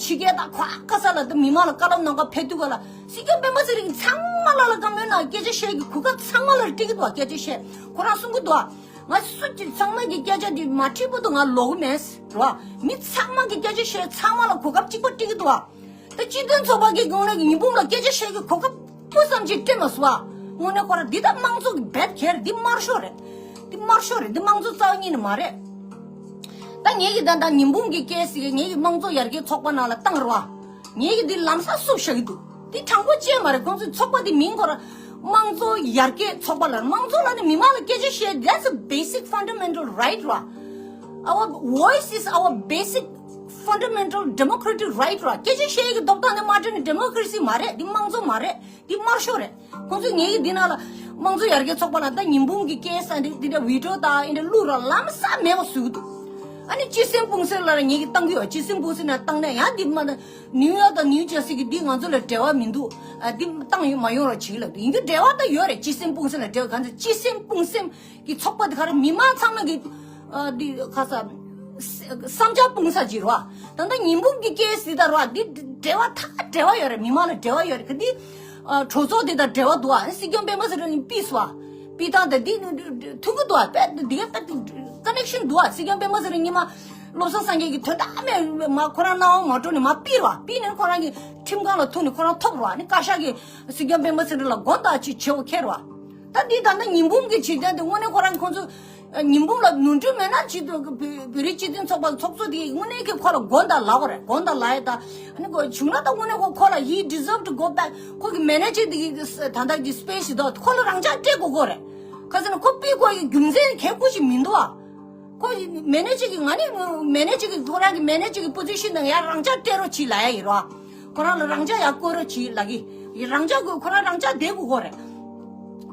ཕྱི་རྒྱལ་དང་ག་བ་ག་ས་ལ་ད་མི་མང་ལ་བཀའ་སློབ་གནང་ག་ཕེབས་དུས་ག་ལ། སྲིད་སྐྱོང་སྤེན་པ་ཚེ་རིང་ཚང་མ་ལ་ལ་བཀའ་མོལ་གནང་། སྐད་ཆ་བཤད་ཀྱི་གོ་སྐབས་ཚང་མ་ལ་སྤྲད་ཀྱི་འདུག་སྐད་ཆ་བཤད། ཁོ་རང་གསུང་གི་འདུག་ང་སུ་གཅིག་ཚང་མ་གི་སྐད་ཆ་འདི་མ་དྲིས་བར་དུ་ང་ལོག་གི་མེད་རོ། མི་ཚང་མ་གི་སྐད་ཆ་བཤད། ཚང་མ་ལ་གོ་སྐབས་གཅིག་པ་སྤྲད་ཀྱི་འདུག་ད་སྤྱི་མཐུན་ཚོགས་པ་གི་དགོངས་ལ་ཉི་འབུམ་ལ་སྐད་ཆ་བཤད་ཀྱི་གོ་སྐབས་སྤུ་ཙམ་ཅིག་སྤྲད་མ་སོང་བ། དངོས་གནས་ཁོ་རང་འདི་ད་དམངས་གཙོ་གི་རྦད་ཁྱེར། འདི་དམར་ཤོག་རེད། འདི་དམར་ཤོག་རེད། འདི་དམངས་གཙོ་རྩ་བ་ཉིད་ནས་མ་རེད། ད་ངེད་ཀྱི་ད་ད་ཉི་འབུམ་གྱི་སྐད་ཟེར་གི་ངེད་ཀྱི་དམངས་གཙོ་ཡར་རྒྱས་ཚོགས་པ་ནང་ལ་བཏང་རོགས། ངེད་ཀྱི་འདི་ལམ་སང་བསུབ་བཞག་གི་འདུག་འདི་དྲང་པོ་བཅས་མ་རེད། ཁོང་ཚོའི་ཚོགས་པ་འདི་མིང་ཁོ་ར་དམངས་གཙོ་ཡར་རྒྱས་ཚོགས་པ་ལ། དམངས་གཙོ་ལ་ནི་མི་མང་ལ་སྐད་ཆ་བཤད། That's a basic fundamental right ར། Our voice is our basic fundamental democratic right ར། སྐད་ཆ་བཤད་ཀྱི་ཐོབ་ཐང་ནི་མ་སྤྲད་ན་democracy མ་རེད། འདི་དམངས་གཙོ་མ་རེད། འདི་དམར་ཤོག་རེད། ཁོང་ཚོས་ངེད་ཀྱི་འདི་ནང་ལ་དམངས་གཙོ་ཡར་རྒྱས་ཚོགས་པ་ལ་ད་ཉི་འབུམ་གྱི་སྐད་ས་འདི་འདི་འདྲ་བི་ཌི་ཡོ་དང་འདི་འདྲ་བླུགས་ར་ལམ་སང་མེད་པ་བཟོ་གི་འདུག་ཨ་ནི་སྤྱི་སེམས་སྤུངས་སེམས་ལ་ངེད་ཀྱི་བཏང་གི་ཡོད། སྤྱི་སེམས་སྤུངས་སེམས་ནས་བཏང་ནས་ཡང་འདི་མ་ནིའུ་ཡོག་དང་ནིའུ་ཇར་སི་གི་འདི་ང་ཚོ་ལ་འབྲེལ་བ་མི་འདུག་ཨ་འདི་བཏང་ཡོད་མ་ཡོང་ར་བྱེད་ལབ་འདུག་ཡིན་རྒྱུ་འབྲེལ་བ་ད་ཡོད་རེད། སྤྱི་སེམས་སྤུངས་སེམས་ལ་འབྲེལ་བ་གང་ཚེ་སྤྱི་སེམས་སྤུངས་སེམས་ཀྱི་ཚོགས་པ་དེ་ག་རེ་མི་མང་ཚང་མ་གི་ཨ་འདི་ཁ་ས་བསམ་འཆར་སྤུངས་ས་ཅིག་རེད་བ། ད་ལྟ་ཉི་འབུམ་གྱི་སྐད་ཟེར་ད་རེད་བ། འདི་འབྲེལ་བ་ད་འབྲེལ་བ་ཡོད་རེད། མི་མང་ལ་འབྲེལ་བ་ཡོད་རེད། ག་འདི་ཨ་གྲོས་ཚོགས་དེ་དང་འབྲེལ་བ་འདུག་བ། སྲིད་སྐྱོང་སྤེན་པ་ཚེ་རིང་ནས་ཕུད་སོང་བ། ཕུད་སྟངས་དང་འདི་མཐུན་གི་འདུག་བ། དཔེ་འདི་ག་ཀ་ནེག་ཤན་འདུག་བ། སྲིད་སྐྱོང་སྤེན་པ་ཚེ་རིང་ཉི་མ་བློ་བཟང་སངས་རྒྱས་ཀྱི་དོན་དག་མེད་མ་ཁོ་རང་སྣང་བ་མ་སྤྲོ་ནས་མ་ཕུད་རེད་བ། ཕུད་ནས་ཁོ་རང་གི་ཁྲིམས་ཁང་ལ་ཐུག་ནས་ཁོ་རང་ཐོབ་རེད་བ། ནི་བཀའ་ཤག་གིས་སྲིད་སྐྱོང་སྤེན་པ་ཚེ་རིང་ལ་མགོ་བཏགས་ཅིག་བྱེད་དགོས་ཁེལ་རེད་བ། ད་འདི་ད་ལྟ་ཉི་འབུམ་གྱི་བྱེད་སྟངས་དེ་དངོས་གནས་ཁོ་རང་ཁོང་ཚོ་ཉི་འབུམ་ལ་ནོར་འཁྲུལ་མེད་ན་ཅི་ཐུབ་བོད་རིགས་སྤྱི་མཐུན་ཚོགས་པ་ཚོགས་གཙོ་དེ་དངོས་གནས་ཀྱི་ཁོ་ལ་མགོ་བཏགས་ལབ་དགོས་རེད། མགོ་བཏགས་ལབ་ཡ་ད་ཨ་ནི་ཁོ་བྱུང་ན་ད་དངོས་གནས་ཁོ་ཁོ་ལ་he deserve to go back ཁོ་གི་མེ་ནེ་ཇར་དེ་གི་ད་ལྟ་གི་སི་པེ་སི་དེ་ཁོ་ལ་རང་འཇགས་སྤྲད་དགོས་དགོས་རེད། ག་ཟེར་ན་ཁོ་ཕུད་དགོས་ཡི་རྒྱུ་མཚན་གལ་ཁུ་ཞིག་མི་འདུག་ཨ། ཁོ་ཡི་མེ་ནེ་ཇར་གི་ང་ནི་མེ་ནེ་ཇར་གི་ཁོ་རང་གི་མེ་ནེ་ཇར་གི་པོ་ཟི་ཤན་དང་ཡར་རང་འཇགས་སྤྲད་རོགས་གྱིས་ལབ་ཡ་ཡིན་རོ། ཁོ་རང་ལ་རང་འཇགས་ཡར་བསྐོ་རོགས་གྱིས་ལབ་གི་ཡི་རང་འཇགས་དགོས། ཁོ་རང་རང་འཇགས་བསྡད་དགོས་དགོས་རེད།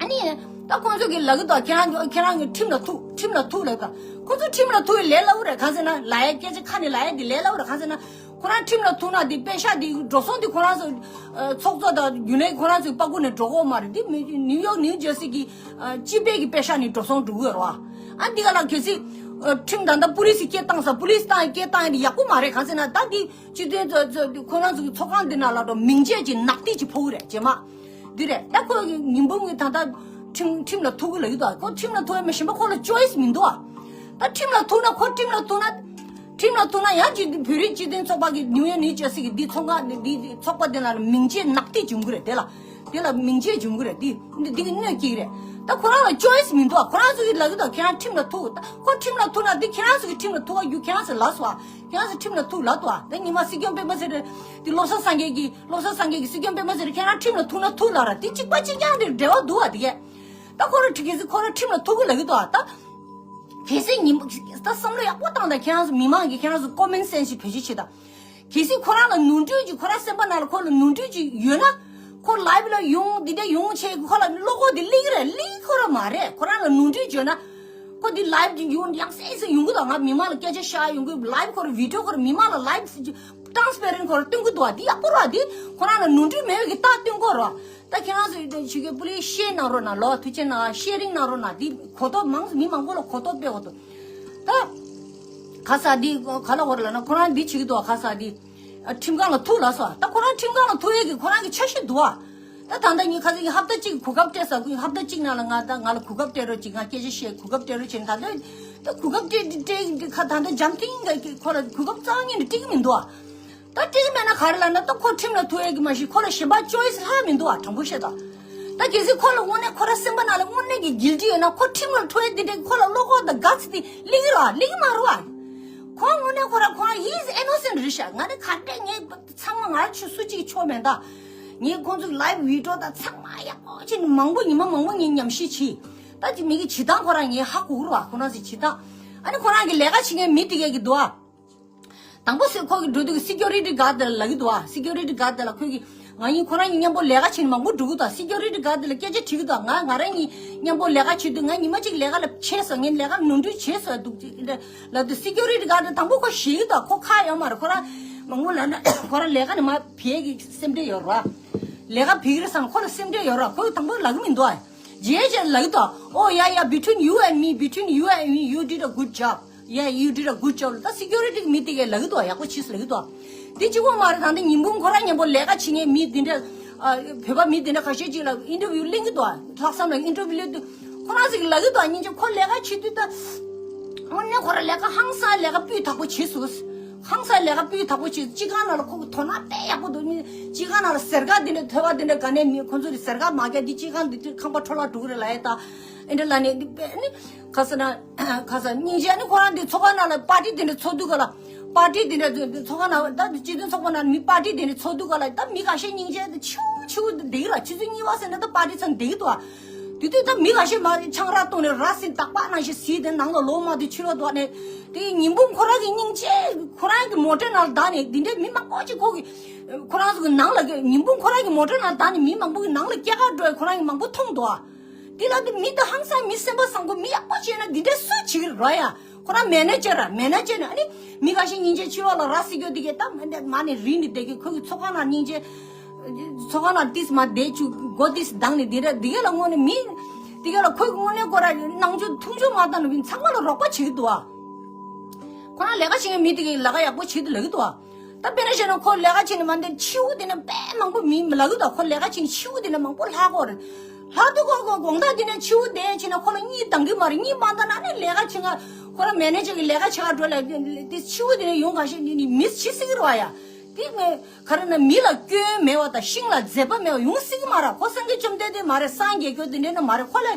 ཨ་ནི་ད་ཁོང་ཚོ་གི་ལབ་གི་འདུག་ཁྱེད་རང་གི་ཁྱེད་རང་གི་ཁྲིམས་ལ་ཐུག་ཁྲིམས་ལ་ཐུག་ལབ་གི་འདུག་ཁོང་ཚོ་ཁྲིམས་ལ་ཐུག་ཡི་ལས་སླ་བོ་རེད། གང་ཟེར་ན་ལབ་ཡ་སྐད་ཆ་ཁ་ནས་ལབ་ཡ་འདི་ལས་སླ་བོ་རེད། གང་ཟེར་ན་ ཁོ་རང་ཁྲིམས་ལ་ཐུག་ན་དེ་པེ་ཤག་དེ་འགྲོ་སོང་དེ་ཁོ་རང་ཚོ་ཨ་ཚོགས་གཙོ་དང་རྒྱུན་ལས་ཁོ་རང་ཚོའི་པ་ཀུ་ནས་འགྲོ་གི་ཡོད་མ་རེད། དེ་མི་ནིའུ་ཡོག་ནིའུ་ཇར་སི་གི་ཨ་སྤྱི་པའི་གི་པེ་ཤག་ནས་འགྲོ་སོང་འགྲོ་གི་ཡོད་རེད་བ། ཨ་འདི་ག་ལ་གལ་སྲིད་ཨ་ཁྲིམས་ད་ལྟ་པུ་ལི་སི་སྐད་བཏང་ས་པུ་ལི་སི་བཏང་སྐད་བཏང་ཡ་དེ་ཡག་པོ་མ་རེད། གང་ཟེར་ན་ད་དེ་སྤྱི་མཐུན་ཚོགས་ཚོགས་ཁོ་རང་ཚོ་གི་ཚོགས་ཁང་འདི་ནང་ལ་འགྲོ་མིང་ཆད་ཀྱི་ནག་ཐིག་ཅིག་ཕོག་གི་རེད་རྗེས་མ། འདི་རེད། ད་ཁོ་ཉིན་འབུམ་གྱི་ད་ལྟ་ཁྲིམས་ཁྲིམས་ལ་ཐུག་གི་ལབ་ཀྱི་འདུག་ཁོ་ཁྲིམས་ལ་ཐུག་ཡ་མ་གཞན་པ་ཁོ་ལ་ཅོ་ཡིས་མི་འདུག་ད་ཁྲིམས་ལ་ཐུག་ན་ཁོ་ཁྲིམས་ལ་ཐུག་ན་ཁྲིམས་ལ་ཐུག་ན་ཡང་ཅིག་བོད་རིགས་སྤྱི་མཐུན་ཚོགས་པ་གི་ནིའུ་ཡོག་ནིའུ་ཇར་སི་གི་འདི་ཚོགས་ཁང་འདི་འདི་ཚོགས་པ་འདི་ལ་མིང་ཆད་ནག་ཐིག་བྱུང་གི་རེད། དེ་ལ་དེ་ལ་མིང་ཆད་བྱུང་གི་རེད། འདི་འདི་འདི་གི་གནོད་སྐྱེལ་གི་རེད། ད་ཁོ་རང་ལ་ཅོ་ཡིས་མི་འདུག་ཁོ་རང་ཚོ་གི་ལབ་ཀྱི་འདུག་ཁྱེད་རང་ཁྲིམས་ལ་ཐུག་ད་ཁོ་ཁྲིམས་ལ་ཐུག་ན་འདི་ཁྱེད་རང་ཚོ་གི་ཁྲིམས་ལ་ཐུག་ག་རྒྱུ་ཁྱེད་རང་ཚོ་ལབ་སོང་ཨ། ཁྱེད་རང་ཚོ་ཁྲིམས་ལ་ཐུག་ལབ་འདུག་ཨ། ད་ཉི་མ་སྲིད་སྐྱོང་སྤེན་པ་ཚེ་རིང་དེ་བློ་བཟང་སངས་རྒྱས་ཀྱི་བློ་བཟང་སངས་རྒྱས་ཀྱི་སྲིད་སྐྱོང་སྤེན་པ་ཚེ་རིང་ཁྱེད་རང་ཁྲིམས་ལ་ཐུག་ན་ཐུག་ལབ་ར། དེ་གཅིག་པ་གཅིག་རྐྱང་དེ་འབྲེལ་བ་འདུག་ཨ། དེ་གས་ད་ཁོ་རང་ཁྲི་གལ་སྲིད་ཁོ་རང་ཁྲིམས་ལ་ཐུག་གི་ལབ་ཀྱི་འདུག་ཨ། ད་གལ་སྲིད་ཉིན་ད་བསམ་བློ་ཡག་པོ་བཏང་དང་། ཁྱེད་རང་ཚོ་མི་མང་གིས་ཁྱེད་རང་ཚོ་ཀོ་མན་སེན་སི་ཞིག་བེད་སྤྱོད་བྱེད་དང་། གལ་སྲིད་ཁོ་རང་ལ་ནོར་འཁྲུལ་ཅིག་ཁོ་རང་སེམས་པ་ནང་ལ་ཁོ་ལ་ནོར་འཁྲུལ་ཅིག་ཡོད་ན། ཁོ་ལའེབ་ལ་ཡོང་འདི་འདྲ་ཡོང་བྱས་ཁོ་ལ་བློ་ཁོག་འདི་སླེབས་ཀྱི་རེད། སླེབས་ཁོ་རང་མ་རེད། ཁོ་རང་ལ་ནོར་འཁྲུལ་བྱོས་ན། ཁོ་འདི་ལའེབ་ཅིག་ཡོང་ཡང་སེ་སེ་ཡོང་གི་འདུག་ང་མི་མང་ལ་སྐད་ཆ་བཤད་ཡོང་གི་ལའེབ་ཁོ་ར་བི་ཌི་ཡོ་ཁོ་ར་མི་མང་ལ་ལའེབ་ཊེ་རན་སི་པེ་རེན་ཊི་ཁོ་ར་སྟོན་གི་འདུག་བ། འདི་ཡག་པོ་ར། འདི་ཁོ་རང་ལ་ནོར་འཁྲུལ་མེད་པའི་གི་རྟགས་སྟོན་གོ་ར། ད་ཁྱེད་རང་ཚོ་ཞུ་གི་པུ་ལིས་ཤེར་གནང་རོགས་གནང་ལོ། ཐུགས་རྗེ་གནང་ཤེ་རིང་གནང་རོགས་གནང་། འདི་གོ་རྟོགས་མང་མི་མང་པོ་ལ་གོ་རྟོགས་སྤེལ་དགོས་འདུག་ད་ག་ས་འདི་ག་ལ་གོ་ར་ལ་ན་ཁོ་རང་འདི་བྱེད་ཀྱི་འདུག་ག་ས་འདི། ཨ་ཁྲིམས་ཁང་ལ་ཐུག་ལབ་སོང་། ད་ཁོ་རང་ཁྲིམས་ཁང་ལ་ཐུག་ཡས་ཀྱི་ཁོ་རང་གི་འཆར་གཞི་འདུག་ཨ། ད་ད་ལྟ་ངས་ཁ་སང་ཧབ་ཏ་གཅིག་གོ་སྐབས་སྤྲད་ས། ཧབ་ཏ་གཅིག་ནང་ལ་ང་ད་ང་ལ་གོ་སྐབས་སྤྲད་རོགས་གྱིས། ང་སྐད་ཆ་བཤད་གོ་སྐབས་སྤྲད་རོགས་བྱས་ནས། ད་ལྟ་ད་གོ་སྐབས་སྤྲད་སྤྲད་ཁ་ད་ལྟ་འཇམ་ཐིང་ག་ཁོ་ལ་གོ་སྐབས་རྩ་བ་ཉིད་ནས་སྤྲད་ཀྱི་མི་འདུག་ཨ། ད་སྤྲད་ཀྱི་མེད་ན་ག་རེ་ལབ་ན། ད་ཁོ་ཁྲིམས་ལ་ཐུག་ཡས་ཀྱི་མ་གཞི་ཁོ་ལ་གཞན་པ་ཅོ་ཡིས་ལྷག་མི་འདུག་ཨ། དྲང་པོ་བཤད་ད། ད་གལ་སྲིད་ཁོ་ལ་དངོས་གནས་ཁོ་ར་སེམས་པ་ནང་ལ་དངོས་གནས་ཀྱི་གིལ་ཊི་ཡོད་ན་ཁོ་ཁྲིམས་ལ་ཐུག་ཡས་དེ་འདྲས་ཁོ་ལ་བློ་ཁོག་དང་ག་ཚི་དེ་སླེབས་ཀྱི་རེད་བ། སླེབས་ཀྱི་མ་རེད་བ། ཁོ་དངོས་གནས་ཁོ་ར་ཁོ་རང་ཧི་ཨིས་ཨི་ནོ་སེན་ཊི་རེད་ཤག་ང་ནི་ག་འདྲས་ངས་ཚང་མ་ང་ཆུ་སུ་གཅིག་ཆོག་མེད་ད། ངས་ཁོང་ཚོའི་ལའེབ་བི་ཌི་ཡོ་དང་ཚང་མ་ཡག་པོ་བྱས་ནས་མང་པོ་ཉི་མ་མང་པོ་ངས་ཉམས་ཞིབ་བྱས། ད་ཅི་མི་གི་བྱེད་སྟངས་ཁོ་རང་ངས་ཧ་གོ་གི་རེད་བ། ཁོ་རང་ཚོའི་བྱེད་སྟངས། ཨ་ནི་ཁོ་རང་གི་ལས་ཀ་བྱེད་མཁན་མི་དེ་གས་ཀྱི་འདུག་ཨ། དང་པོ་སེ་ཁོ་གི་འགྲོ་དུས་སི་ཀུ་རི་ཊི་གཱཌ་དེ་ལ་ལབ་ཀྱི་འདུག་ཨ། སི་ཀུ་རི་ཊི་གཱཌ་དེ་ལ་ཁོས་ཀྱི་ང་གཉིས་ཁོ་རང་གཉིས་མཉམ་པོ་ལས་ཀ་བྱེད་ནས་མང་པོ་འགྲོ་གི་འདུག་སི་ཀུ་རི་ཊི་གཱཌ་དེ་ལ་སྐད་ཆ་དྲིས་ཀྱི་འདུག་ང་ང་རང་གཉིས་མཉམ་པོ་ལས་ཀ་བྱེད་དུས་ང་ཉི་མ་གཅིག་ལས་ཀ་ལ་ཆད་སོང་། ངས་ལས་ཀ་ནོར་འཁྲུལ་བྱས་སོང་འདུག་ཅེས་ལབ་དུས་སི་ཀུ་རི་ཊི་གཱཌ་དེ་དང་པོ་ཁོ་ཞེད་ཀྱི་འདུག་ཁོ་ཁག་ཡོད་མ་རེད། ཁོ་རང་མང་པོ་ལབ་ན་ཁོ་རང་ལས་ཀ་ནས་མར་ཕེབས་ཀྱི་སེམས་ཁྲལ་ཡོད་རེད་བ། ལས་ཀ་ཕེབས་ཀྱི་རེད་བསམ་ཁོ་ལ་སེམས་ཁྲལ་ཡོད་རེད་བ། ཁོས་དང་པོ་ལབ་ཀྱི་མི་འདུག་ཨ། རྗེས་རྗེས་ལབ་ཀྱི་འདུག Oh yeah, yeah, between you and me, between you and me, you did a good job. Yeah, you did a good job. ད་སི་ཀུ་རི་ཊི་གི་མི་དེ་གས་ལབ་ཀྱི་འདུག་ཡག་པོ་བྱས་ལབ་ཀྱི་འདུག་དེ་གཅིག་པོ་མ་རེད། ད་འདི་ཉིན་འབུམ་ཁོ་རང་མཉམ་པོ་ལས་ཀ་བྱེད་མཁན་མི་དེ་འདྲ། ཨ་བོད་པ་མི་དེ་འདྲ་ཁ་ཤས་ཅིག་ལ་ཨིན་ཊར་བིའུ་གླེང་གི་འདུག་ལྷག་བསམ་ལ་ཨིན་ཊར་བིའུ་གླེང་དུས་ཁོ་རང་ཚོ་གིས་ལབ་ཀྱི་འདུག་སྙིང་རྗེ་ཁོ་ལས་ཀ་བྱེད་དུས་ད། དངོས་གནས་ཁོ་རང་ལས་ཀ་ཧང་སང་ལས་ཀ་སྤུས་དག་པོ་བྱས་སོང་། ཧང་སང་ལས་ཀ་སྤུས་དག་པོ་བྱས། སྤྱི་ཁང་ནང་ལ་ཁོ་གི་དོ་སྣང་དཔེ་ཡག་པོ་འདུག་སྤྱི་ཁང་ནང་ལ་ཟེར་ག་དེ་འདྲ་ཐོས་པ་དེ་འདྲ་ག་ནས་མི་ཁོ་ཚོ་གི་ཟེར་ག་མ་རྒྱག་དེ་སྤྱི་ཁང་དེ་དུས་ཁང་པ་འཕྲོ་བརླག་འགྲོ་གི་རེད་ལབ་ཡས་ད། ཨེ་འདྲ་ལབ་ནས་འདི་དཔེ་ནི་ག་ཟེར་ན། ག་ཟེར་སྙིང་རྗེ་ནི་ཁོ་རང་དེ་ཚོགས་ཁང་ནང་ལ་པར་ཊི་དེ་འདྲ་ཚོགས་དུས་ག་ལ། པར་ཊི་དེ་འདྲ་ཚོགས་ཁང་ནང་ད་སྤྱི་མཐུན་ཚོགས་པ་ནང་མི་པར་ཊི་དེ་འདྲ་ཚོགས་དུས་ག་ལ་ད་མི་ཁ་ཤས་སྙིང་རྗེ་དེ་ཆེའུ་ཆེའུ་དེ་འདྲ་ར། ཆུ་ཚོད་གཉིས་པ་ཟེར་ན་ད་པར་ཊི་ཚང་བསྡད་ཀྱི་འདུག་ཨ། དེ་དུས་ད་མི་ཁ་ཤས་མར་ཆང་རག་བཏུང་ནས་ར་བཟི་དག་པ་ནང་བཞིན་བཟི་དེ་ནང་ལ་ལོག་མ་དུས་ཕྱི་ལོགས་འདུག་ནས་དེ་ཉིན་འབུམ་ཁོ་རང་གི་སྙིང་རྗེ་ཁོ་རང་གི་མོ་ཊའི་ནང་ལ་བསྡད་ནས་དེ་འདྲའི་མི་མང་པོ་ཅིག་ཁོ་གི་ཁོ་རང་ཚོ་གི་ནང་ལ་ཉིན་འབུམ་ཁོ་རང་གི་མོ་ཊའི་ནང་ལ་བསྡད་ནས་མི་མང་པོ་གི་ནང་ལ་སྐྱེལ་ག་འགྲོ་ཡ་ཁོ་རང་གི་མང་པོ་མཐོང་འདུག་ཨ། དེ་ལ་དེ་མི་དེ་ཧང་སང་མི་སེམས་པ་བཟང་པོ་མི་ཡག་པོ་བྱས་ན་དེ་འདྲ་སུས་བྱེད་ཀྱི་རེད་ཡ། ཁོ་རང་མེ་ནེ་ཇར་ར་མེ་ནེ་ཇར་ནི་ཨ་ནི་མི་ཁ་ཤས་སྙིང་རྗེ་ཕྱི་ལོགས་ལ་ར་བཟི་རྒྱུ་དེ་གས་ད་མ་ནས་མ་ནས་རིང་ནས་བསྡད་ཀྱི་ཁོ་གི་ཚོགས་ཁང་ནང་སྙིང་རྗེ། ཚོགས་ཁང་ནང་ཏིས་མ་བསྡད་བཅུག་སྒོ་ཏིས་བསྡང་ནས་དེ་འདྲ་དེ་གས་ལ་དངོས་གནས་མི་དེ་གས་ལ་ཁོ་གི་དངོས་གནས་ཁོ་ར་སྣང་ཆུང་ཐུགས་ཆུང་མ་བཏང་ནས་ཚང་མ་ལ་རོགས་པ་བྱེད་ཀྱི་འདུག་ཨ། ཁོ་རང་ལས་ཀ་བྱེད་མཁན་མི་དེ་གས་ལས་ཀ་ཡག་པོ་བྱེད་དུ་ལབ་ཀྱི་འདུག་ཨ། ད་དཔེར་ན་བཤད་ན་ཁོ་ལས་ཀ་བྱེད་ནས་མ་འདིར་ཕྱིའུ་དེ་ནས་དཔེ་མང་པོ་མི་མི་ལབ་ཀྱི་འདུག་ཁོ་ལས་ཀ་བྱེད་ནས་ཕྱིའུ་དེ་ནས་མང་པོ་ལྷག་གོ་རེད། ལྷག་དུས་ཁོ་ཁོ་དགོང་དག་དེ་ནས་ཕྱིའུ་དེ་བྱེད་ན་ཁོ་ལ་གཉིད་འདང་གི་མ་རེད། གཉིད་མ་འདང་ན་ནི་ལས་ཀ་བྱེད་ག་ཁོ་རང་མེ་ནེ་ཇར་གི་ལས་ཀ་བྱེད་ག་འགྲོ་ལ་དེ་ཕྱིའུ་དེ་ནས་ཡོང་ག་ཤེས་ནི་མི་བྱེད་སྲིད་ཀྱི་རེད་བ་ཡ། དེ་ངས་ག་རེ་ན་མི་ལ་སྐྱོན་མེད་པ་དང་ཤིང་ལ་མཛེས་པ་མེད་པ་ཡོང་སྲིད་ཀྱི་མ་རེད། ཁོ་སངས་རྒྱས་བཅོམ་ལྡན་འདས་མ་རེད། སངས་རྒྱས་སྐྱོ་དེ་འདྲས་ན་མ་རེད། ཁོ་ལ་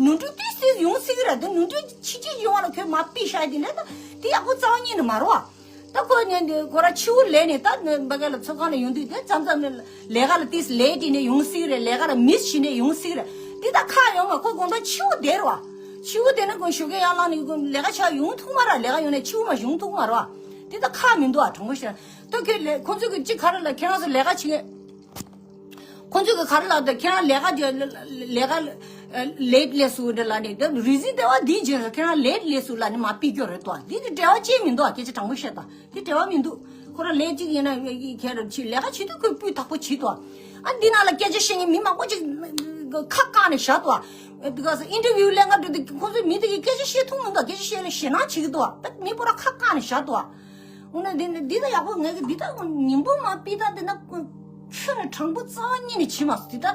ནོར་འཁྲུལ་ཏིག་ཙམ་ཡོང་སྲིད་ཀྱི་རེད། དེ་ནོར་འཁྲུལ་ཕྱི་རྒྱལ་ཡོང་བ་ལ་ཁོས་མ་ཕུད་ཤག་དེ་འདྲས་ད་དེ་ཡག་པོ་རྩ་བ་ཉིད་ནས་མ་རེད་བ། ད་ཁོ་ནས་འདི་ཁོ་ར་ཕྱིའུ་ལས་ནས་ད་ནས་འབའ་ག་ལ་ཚོགས་ཁང་ལ་ཡོང་དུས་དེ་མཚམས་མཚམས་ནས་ལས་ཀ་ལ་ཏིས་ལེ་ཊི་ནས་ཡོང་སྲིད་རེད། ལས་ཀ་ལ་མིས་བྱས་ནས་ཡོང་སྲིད་རེད། དེ་ད་ཁག་ཡོང་མ་ཁོ་དགོང་དག་ཕྱིའུ་བསྡད་རེད་བ། ཕྱིའུ་བསྡད་ན་ཁོ་ཞོགས་ཀས་ཡར་ལངས་ནས་ལས་ཀ་བྱ་ཡོང་ཐུབ་མ་རེད། ལས་ཀ་ཡོང་ནས་ཕྱིའུ་མ་ཡོང་ཐུབ་མ་རེད་བ། དེ་ད་ཁག་མི་འདུག་བ། དྲང་པོ་བཤད་ན་ད་ཁོས་ལས་ཁོ་ཚོས་གི་ཅི་ག་རེ་ལ་ཁྱེད་རང་ཚོ་ལས་ཀ་བྱེད་མཁན། ཁོ་ཚོས་གི་ག་རེ་ལབ་འདུག་ཁྱེད་རང་ལས་ཀ་ལས་ཀ་ལེ་ཊི་སླེབས་སོང་འདྲ་ལབ་ནས་ད་རི་ཟིན་ལྟེ་བ་འདིའི་རྗེས་སུ་ཁྱེད་རང་ལེ་ཊི་སླེབས་སོང་ལབ་ནས་མ་ཕུད་རྒྱུ་རེད་དོ། འདི་གི་འབྲེལ་བ་ཅི་མི་འདུག་སྐད་ཆ་དྲང་པོ་བཤད་དང་འདི་འབྲེལ་བ་མི་འདུག་ཁོ་རང་ལས་གཅིག་ཡིན་ན་ཁྱེད་རང་ཕྱི་ལས་ཀ་བྱེད་དུས་ཁོས་སྤུས་དག་པོ་བྱེད་དོ། ཨ་འདི་ནང་ལ་སྐད་ཆ་བཤད་མཁན་མི་མང་པོ་ཅིག་ཁ་བཀག་ནས་བཞག་དོ། Because interview ལས་ཀ་འགྲོ་དུས་ཁོ་ཚོས་མི་དེ་གིས་སྐད་ཆ་བཤད་ཐུབ་མི་འདུག་སྐད་ཆ་བཤད་ལ་ཞེད་སྣང་བྱེད་ཀྱི་འདུག་ད་མི་པོ་ར་ཁ་བཀག་ནས་བཞག་དོ། འོ་ན་འདི་འདི་ད་ཡག་པོ་ངས་ཀྱི་འདི་ད་ཉིན་མོ་མ་པི་ད་འདི་ན་ཁྱོད་ནས་དྲང་པོ་རྩ་བ་ཉིད་ནས་བྱེད་མ་སོང་། འདི་ད་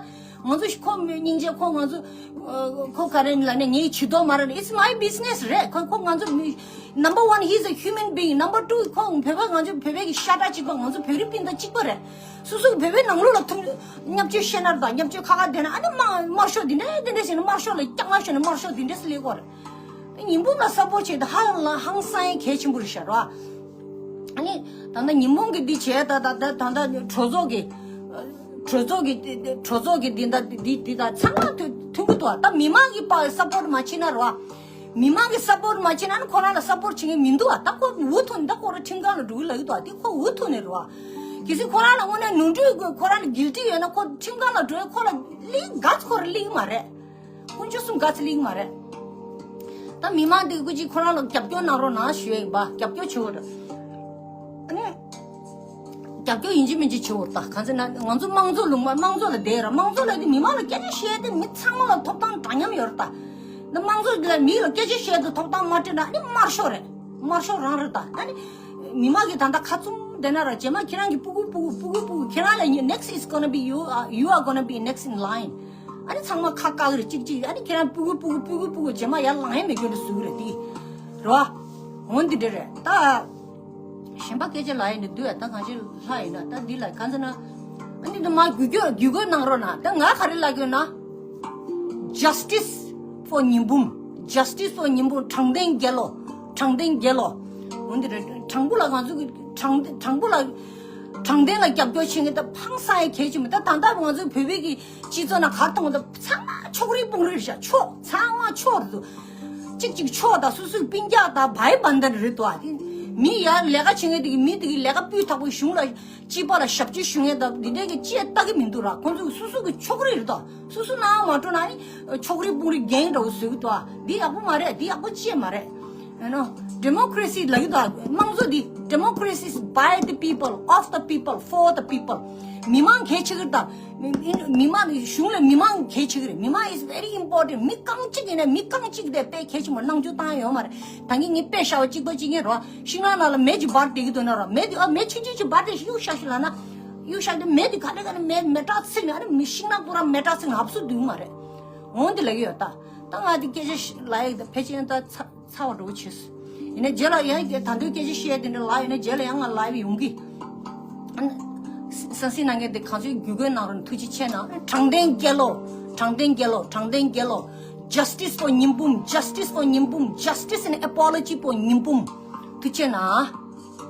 ང་ཚོ་ཁོ་སྙིང་རྗེ་ཁོ་ང་ཚོ་ཁོ་ག་རེ་ལ་ནས་ངས་བྱེད་དོ་མ་རེད། It's my business རེད། ཁོ་ཁོ་ང་ཚོ་མི་number one, he's a human being. Number two, ཁོ་བོད་པ་ང་ཚོ་བོད་པའི་གི་ཤ་ཁྲག་གཅིག་པ། ང་ཚོ་བོད་རིགས་སྤུན་ཟླ་གཅིག་པ་རེད། སོ་སོ་བོད་པའི་ནང་ལོགས་ལ་ཐུམ་བརྙས་བཅོས་བཤད་ན་ར་ད་བརྙས་བཅོས་ཁ་ཁ་བསྡད་ན་ཨ་ནི་དམར་དམར་ཤོག་འདི་འདྲས་འདི་འདྲས་ཟེར་ནས་དམར་ཤོག་ལ་སྐྱག་ནག་ཤོག་ནས་དམར་ཤོག་འདི་འདྲས་སླེབས་ཀྱི་ཡོད་རེད། ཉིན་མོ་ལ་སཔོར་བྱེད་ད་ཧ་ལ་ཧང་སང་གལ་ཆེན་པོ་རེད་ཤག་ར། ཨ་ནི་ད་ལྟ་ཉིན་མོ་གི་འདི་བྱས་ད་ད་ད་ད་ལྟ་གྲོས་ཚོགས་ཀྱི་གྲོས་ཚོགས་ཀྱི་གྲོས་ཚོགས་ཀྱི་འདི་ད་འདི་འདི་ད་ཚང་མ་མཐུན་མཐུན་གྱི་འདུག་ད་མི་མང་གི་པ་སཔོར་མ་བྱེད་ན་ར། མི་མང་གི་སཔོར་མ་བྱེད་ན་ནི་ཁོ་རང་ལ་སཔོར་བྱེད་མཁན་མི་འདུག་ད་ཁོ་འུ་ཐུག་ནས་ད་ཁོ་རང་ཁྲིམས་ཁང་ལ་འགྲོ་གི་ལབ་ཀྱི་འདུག་དེ་ཁོ་འུ་ཐུག་ནས་ར། གལ་སྲིད་ཁོ་རང་ལ་དངོས་གནས་ནོར་འཁྲུལ་དགོས་ཁོ་རང་ལ་གིལ་ཊི་ཡོད་ན་ཁོ་ཁྲིམས་ཁང་ལ་འགྲོ་ཡ་ཁོ་ལ་ལིག་ག་ཚོད་ཁོ་རང་ལིག་མ་རེད། དཀོན་མཆོག་གསུམ་ག་ཚོད་ལིག་མ་རེད། ད་མི་མང་དེ་ཀུ་ཅི་ཁོ་རང་ལ་རྒྱབ་སྐྱོར་གནང་རོགས་གནང་ཞུ་ཡ་ཡིན་པ། རྒྱབ་སྐྱོར་བྱེད་འོ་ར། ཨ་ནི་རྒྱབ་སྐྱོར་ཡིན་གཅིག་མིན་གཅིག་བྱེད་འོ་ར། ད་གང་ཟེར་ན་ང་ཚོ་དམངས་གཙོ་ལུང་པ་དམངས་གཙོ་ལ་བསྡད་ར། དམངས་གཙོ་ལ་དེ་མི་མང་ལ་སྐད་ཆ་བཤད་དེ་མི་ཚང་མ་ལ་ཐོབ་ཐང་འདྲ་མཉམ་ཡོད་ར། ད་ད་དམངས་གཙོ་ལ་མི་ལ་སྐད་ཆ་བཤད་དེ་ཐོབ་ཐང་མ་སྤྲད་ན་ཨ་ནི་དམར་ཤོག་རེད། དམར་ཤོག་རང་རེད། ད་ཨ་ནི་མི་མང་གི་ད་ལྟ་ཁ་བཙུམ་བསྡད་ན་ར་རྗེས་མ་ཁྱེད་རང་གི་སྤུ་གུ་སྤུ་གུ་སྤུ་གུ་སྤུ་གུ་ཁྱེད་རང་ལ་next is gonna be you, uh, you are gonna be next in line. ཨ་ནི་ཚང་མ་ཁ་བཀག་རེད་གཅིག་གཅིག་ཨ་ནི་ཁྱེད་རང་སྤུ་གུ་སྤུ་གུ་སྤུ་གུ་སྤུ་གུ་རྗེས་མ་ཡར་ལངས་ཡ་མེད་རྒྱུ་ནི་ཟུག་རེད་དེ། རེད་བ། འོ་འདི་འདྲ་རེད་ད། གཞན་པ་སྐད་ཆ་ལ་ཡིན་ནི་འདུག་ད་གང་ཅི་ལྷ་ཡིན་ན་ད་འདི་ལ་གང་ཟེར་ན། ཨ་ནི་འདི་མ་བརྒྱུད་སྐྱོར་བརྒྱུད་སྐྱོར་གནང་རོགས་གནང་། ད་ང་ག་རེ་ལབ་ཀྱི་ཡོད་ན། Justice for ཉི་འབུམ། Justice for ཉི་འབུམ། དྲང་བདེན་རྒྱལ་ལོ། དྲང་བདེན་རྒྱལ་ལོ། འོ་འདི་རེད། དྲང་པོ་ལ་ང་ཚོ་གི་དྲང་དྲང་པོ་ལ་དྲང་བདེན་ལ་རྒྱབ་སྐྱོར་བྱེད་མཁན་ད་ཧང་སང་ཡ་གལ་ཆེན་པོ། ད་ད་ལྟ་ང་ཚོའི་བོད་པའི་གི་སྤྱི་ཚོགས་ནང་གར་གཏོང་ད་ཚང་མ་ཕྱོགས་རིས་དཔུང་རིས་བཞག་ཕྱོགས་ཚང་མ་ཕྱོགས་རེད་འདུག་གཅིག་གཅིག་ཕྱོགས་དང་སོ་སོའི་སྤུན་ཀྱག་དང་བའི་བན་དན་རེད་འདུག་ཨ་དེ་མི་ཡར་ལས་ཀ་བྱེད་མཁན་དེ་གི་མི་དེ་གི་ལས་ཀ་སྤུས་དག་པོ་གཞུང་ལ་སྤྱི་པ་ལ་ཞབས་ཕྱི་ཞུ་མཁན་དང་འདི་འདྲའི་གི་ཅི་ཡང་ལྟ་གི་མི་འདུག་ར། ཁོང་ཚོ་གི་སོ་སོ་གི་ཕྱོགས་རིས་རེད་འདུག་སོ་སོ་ནང་མ་འགྲོ་ན་ནི་ཕྱོགས་རིས་དཔུང་རིས་རྒན་འདྲ་བོ་བཟོས་གི་འདུག་ཨ། འདི་ཡག་པོ་མ་རེད། འདི་ཡག་པོ་ཅི་ཡང་མ་རེད། You know, democracy ལབ་ཀྱི་འདུག་དམངས་གཙོ་འདི། Democracy is by the people, of the people, for the people. མི་མང་གལ་ཆེ་གི་རེད་ད། མི་མི་མང་གཞུང་ལས་མི་མང་གལ་ཆེ་གི་རེད། མི་མང་is very important. མི་རྐང་གཅིག་ཡིན་ན་མི་རྐང་གཅིག་དེ་དཔེ་གལ་ཆེན་པོ། སྣང་ཆུང་བཏང་ཡོད་མ་རེད། ད་གིན་ངས་དཔེ་བཞག་པ་གཅིག་པ་གཅིག་ཡིན་རོགས། ཤིང་ནགས་ནང་ལ་མེ་གཅིག་འབར་བསྡད་ཀྱི་འདུག་ན་རོགས། མེ་དེ་ཨ་མེ་ཆུང་ཆུང་ཅིག་འབར་བསྡད་ཤིག་གཡུག་བཞག་ཤིག་ལབ་ན། གཡུག་བཞག་དེ་མེ་དེ་ག་ལེ་ག་ལེ་མེ་མེ་སྲེག་ཚིག་ནས་ཨ་ནི་མི་ཤིང་ནགས་པོ་ར་མེ་སྲེག་ཚིག་ནས་ཧབ་སུ་འདུག་མ་རེད། འོང་དེ་ལབ་ཀྱི་ཡོད་ད། ད་ང་དེ་སྐད་ཆ་ལབ་ཡག་དེ་ཕལ་ཆེར་ད་ཚ་ཚ་བ་འགྲོ་བྱེད་སོང་། ཡིན་ན་རྗེས་ལ་ཡང་ད་དུང་སྐད་ཆ་བཤད་དེ་འདྲ་ལབ་ཡོད་ན་རྗེས་ལ་ཡང་ང་ལབ་ཡོང་གི། ཨ་ནི་ས་སྲིད་ནང་གི་དེ་གང་ཚོད་བརྒྱུད་སྐུལ་གནང་རོགས། ཐུགས་རྗེ་ཆེ་གནང་། དྲང་བདེན་རྒྱལ་ལོ། དྲང་བདེན་རྒྱལ་ལོ། དྲང་བདེན་རྒྱལ་ལོ། Justice for ཉི་འབུམ། Justice for ཉི་འབུམ། Justice and apology for ཉི་འབུམ། ཐུགས་རྗེ་གནང་།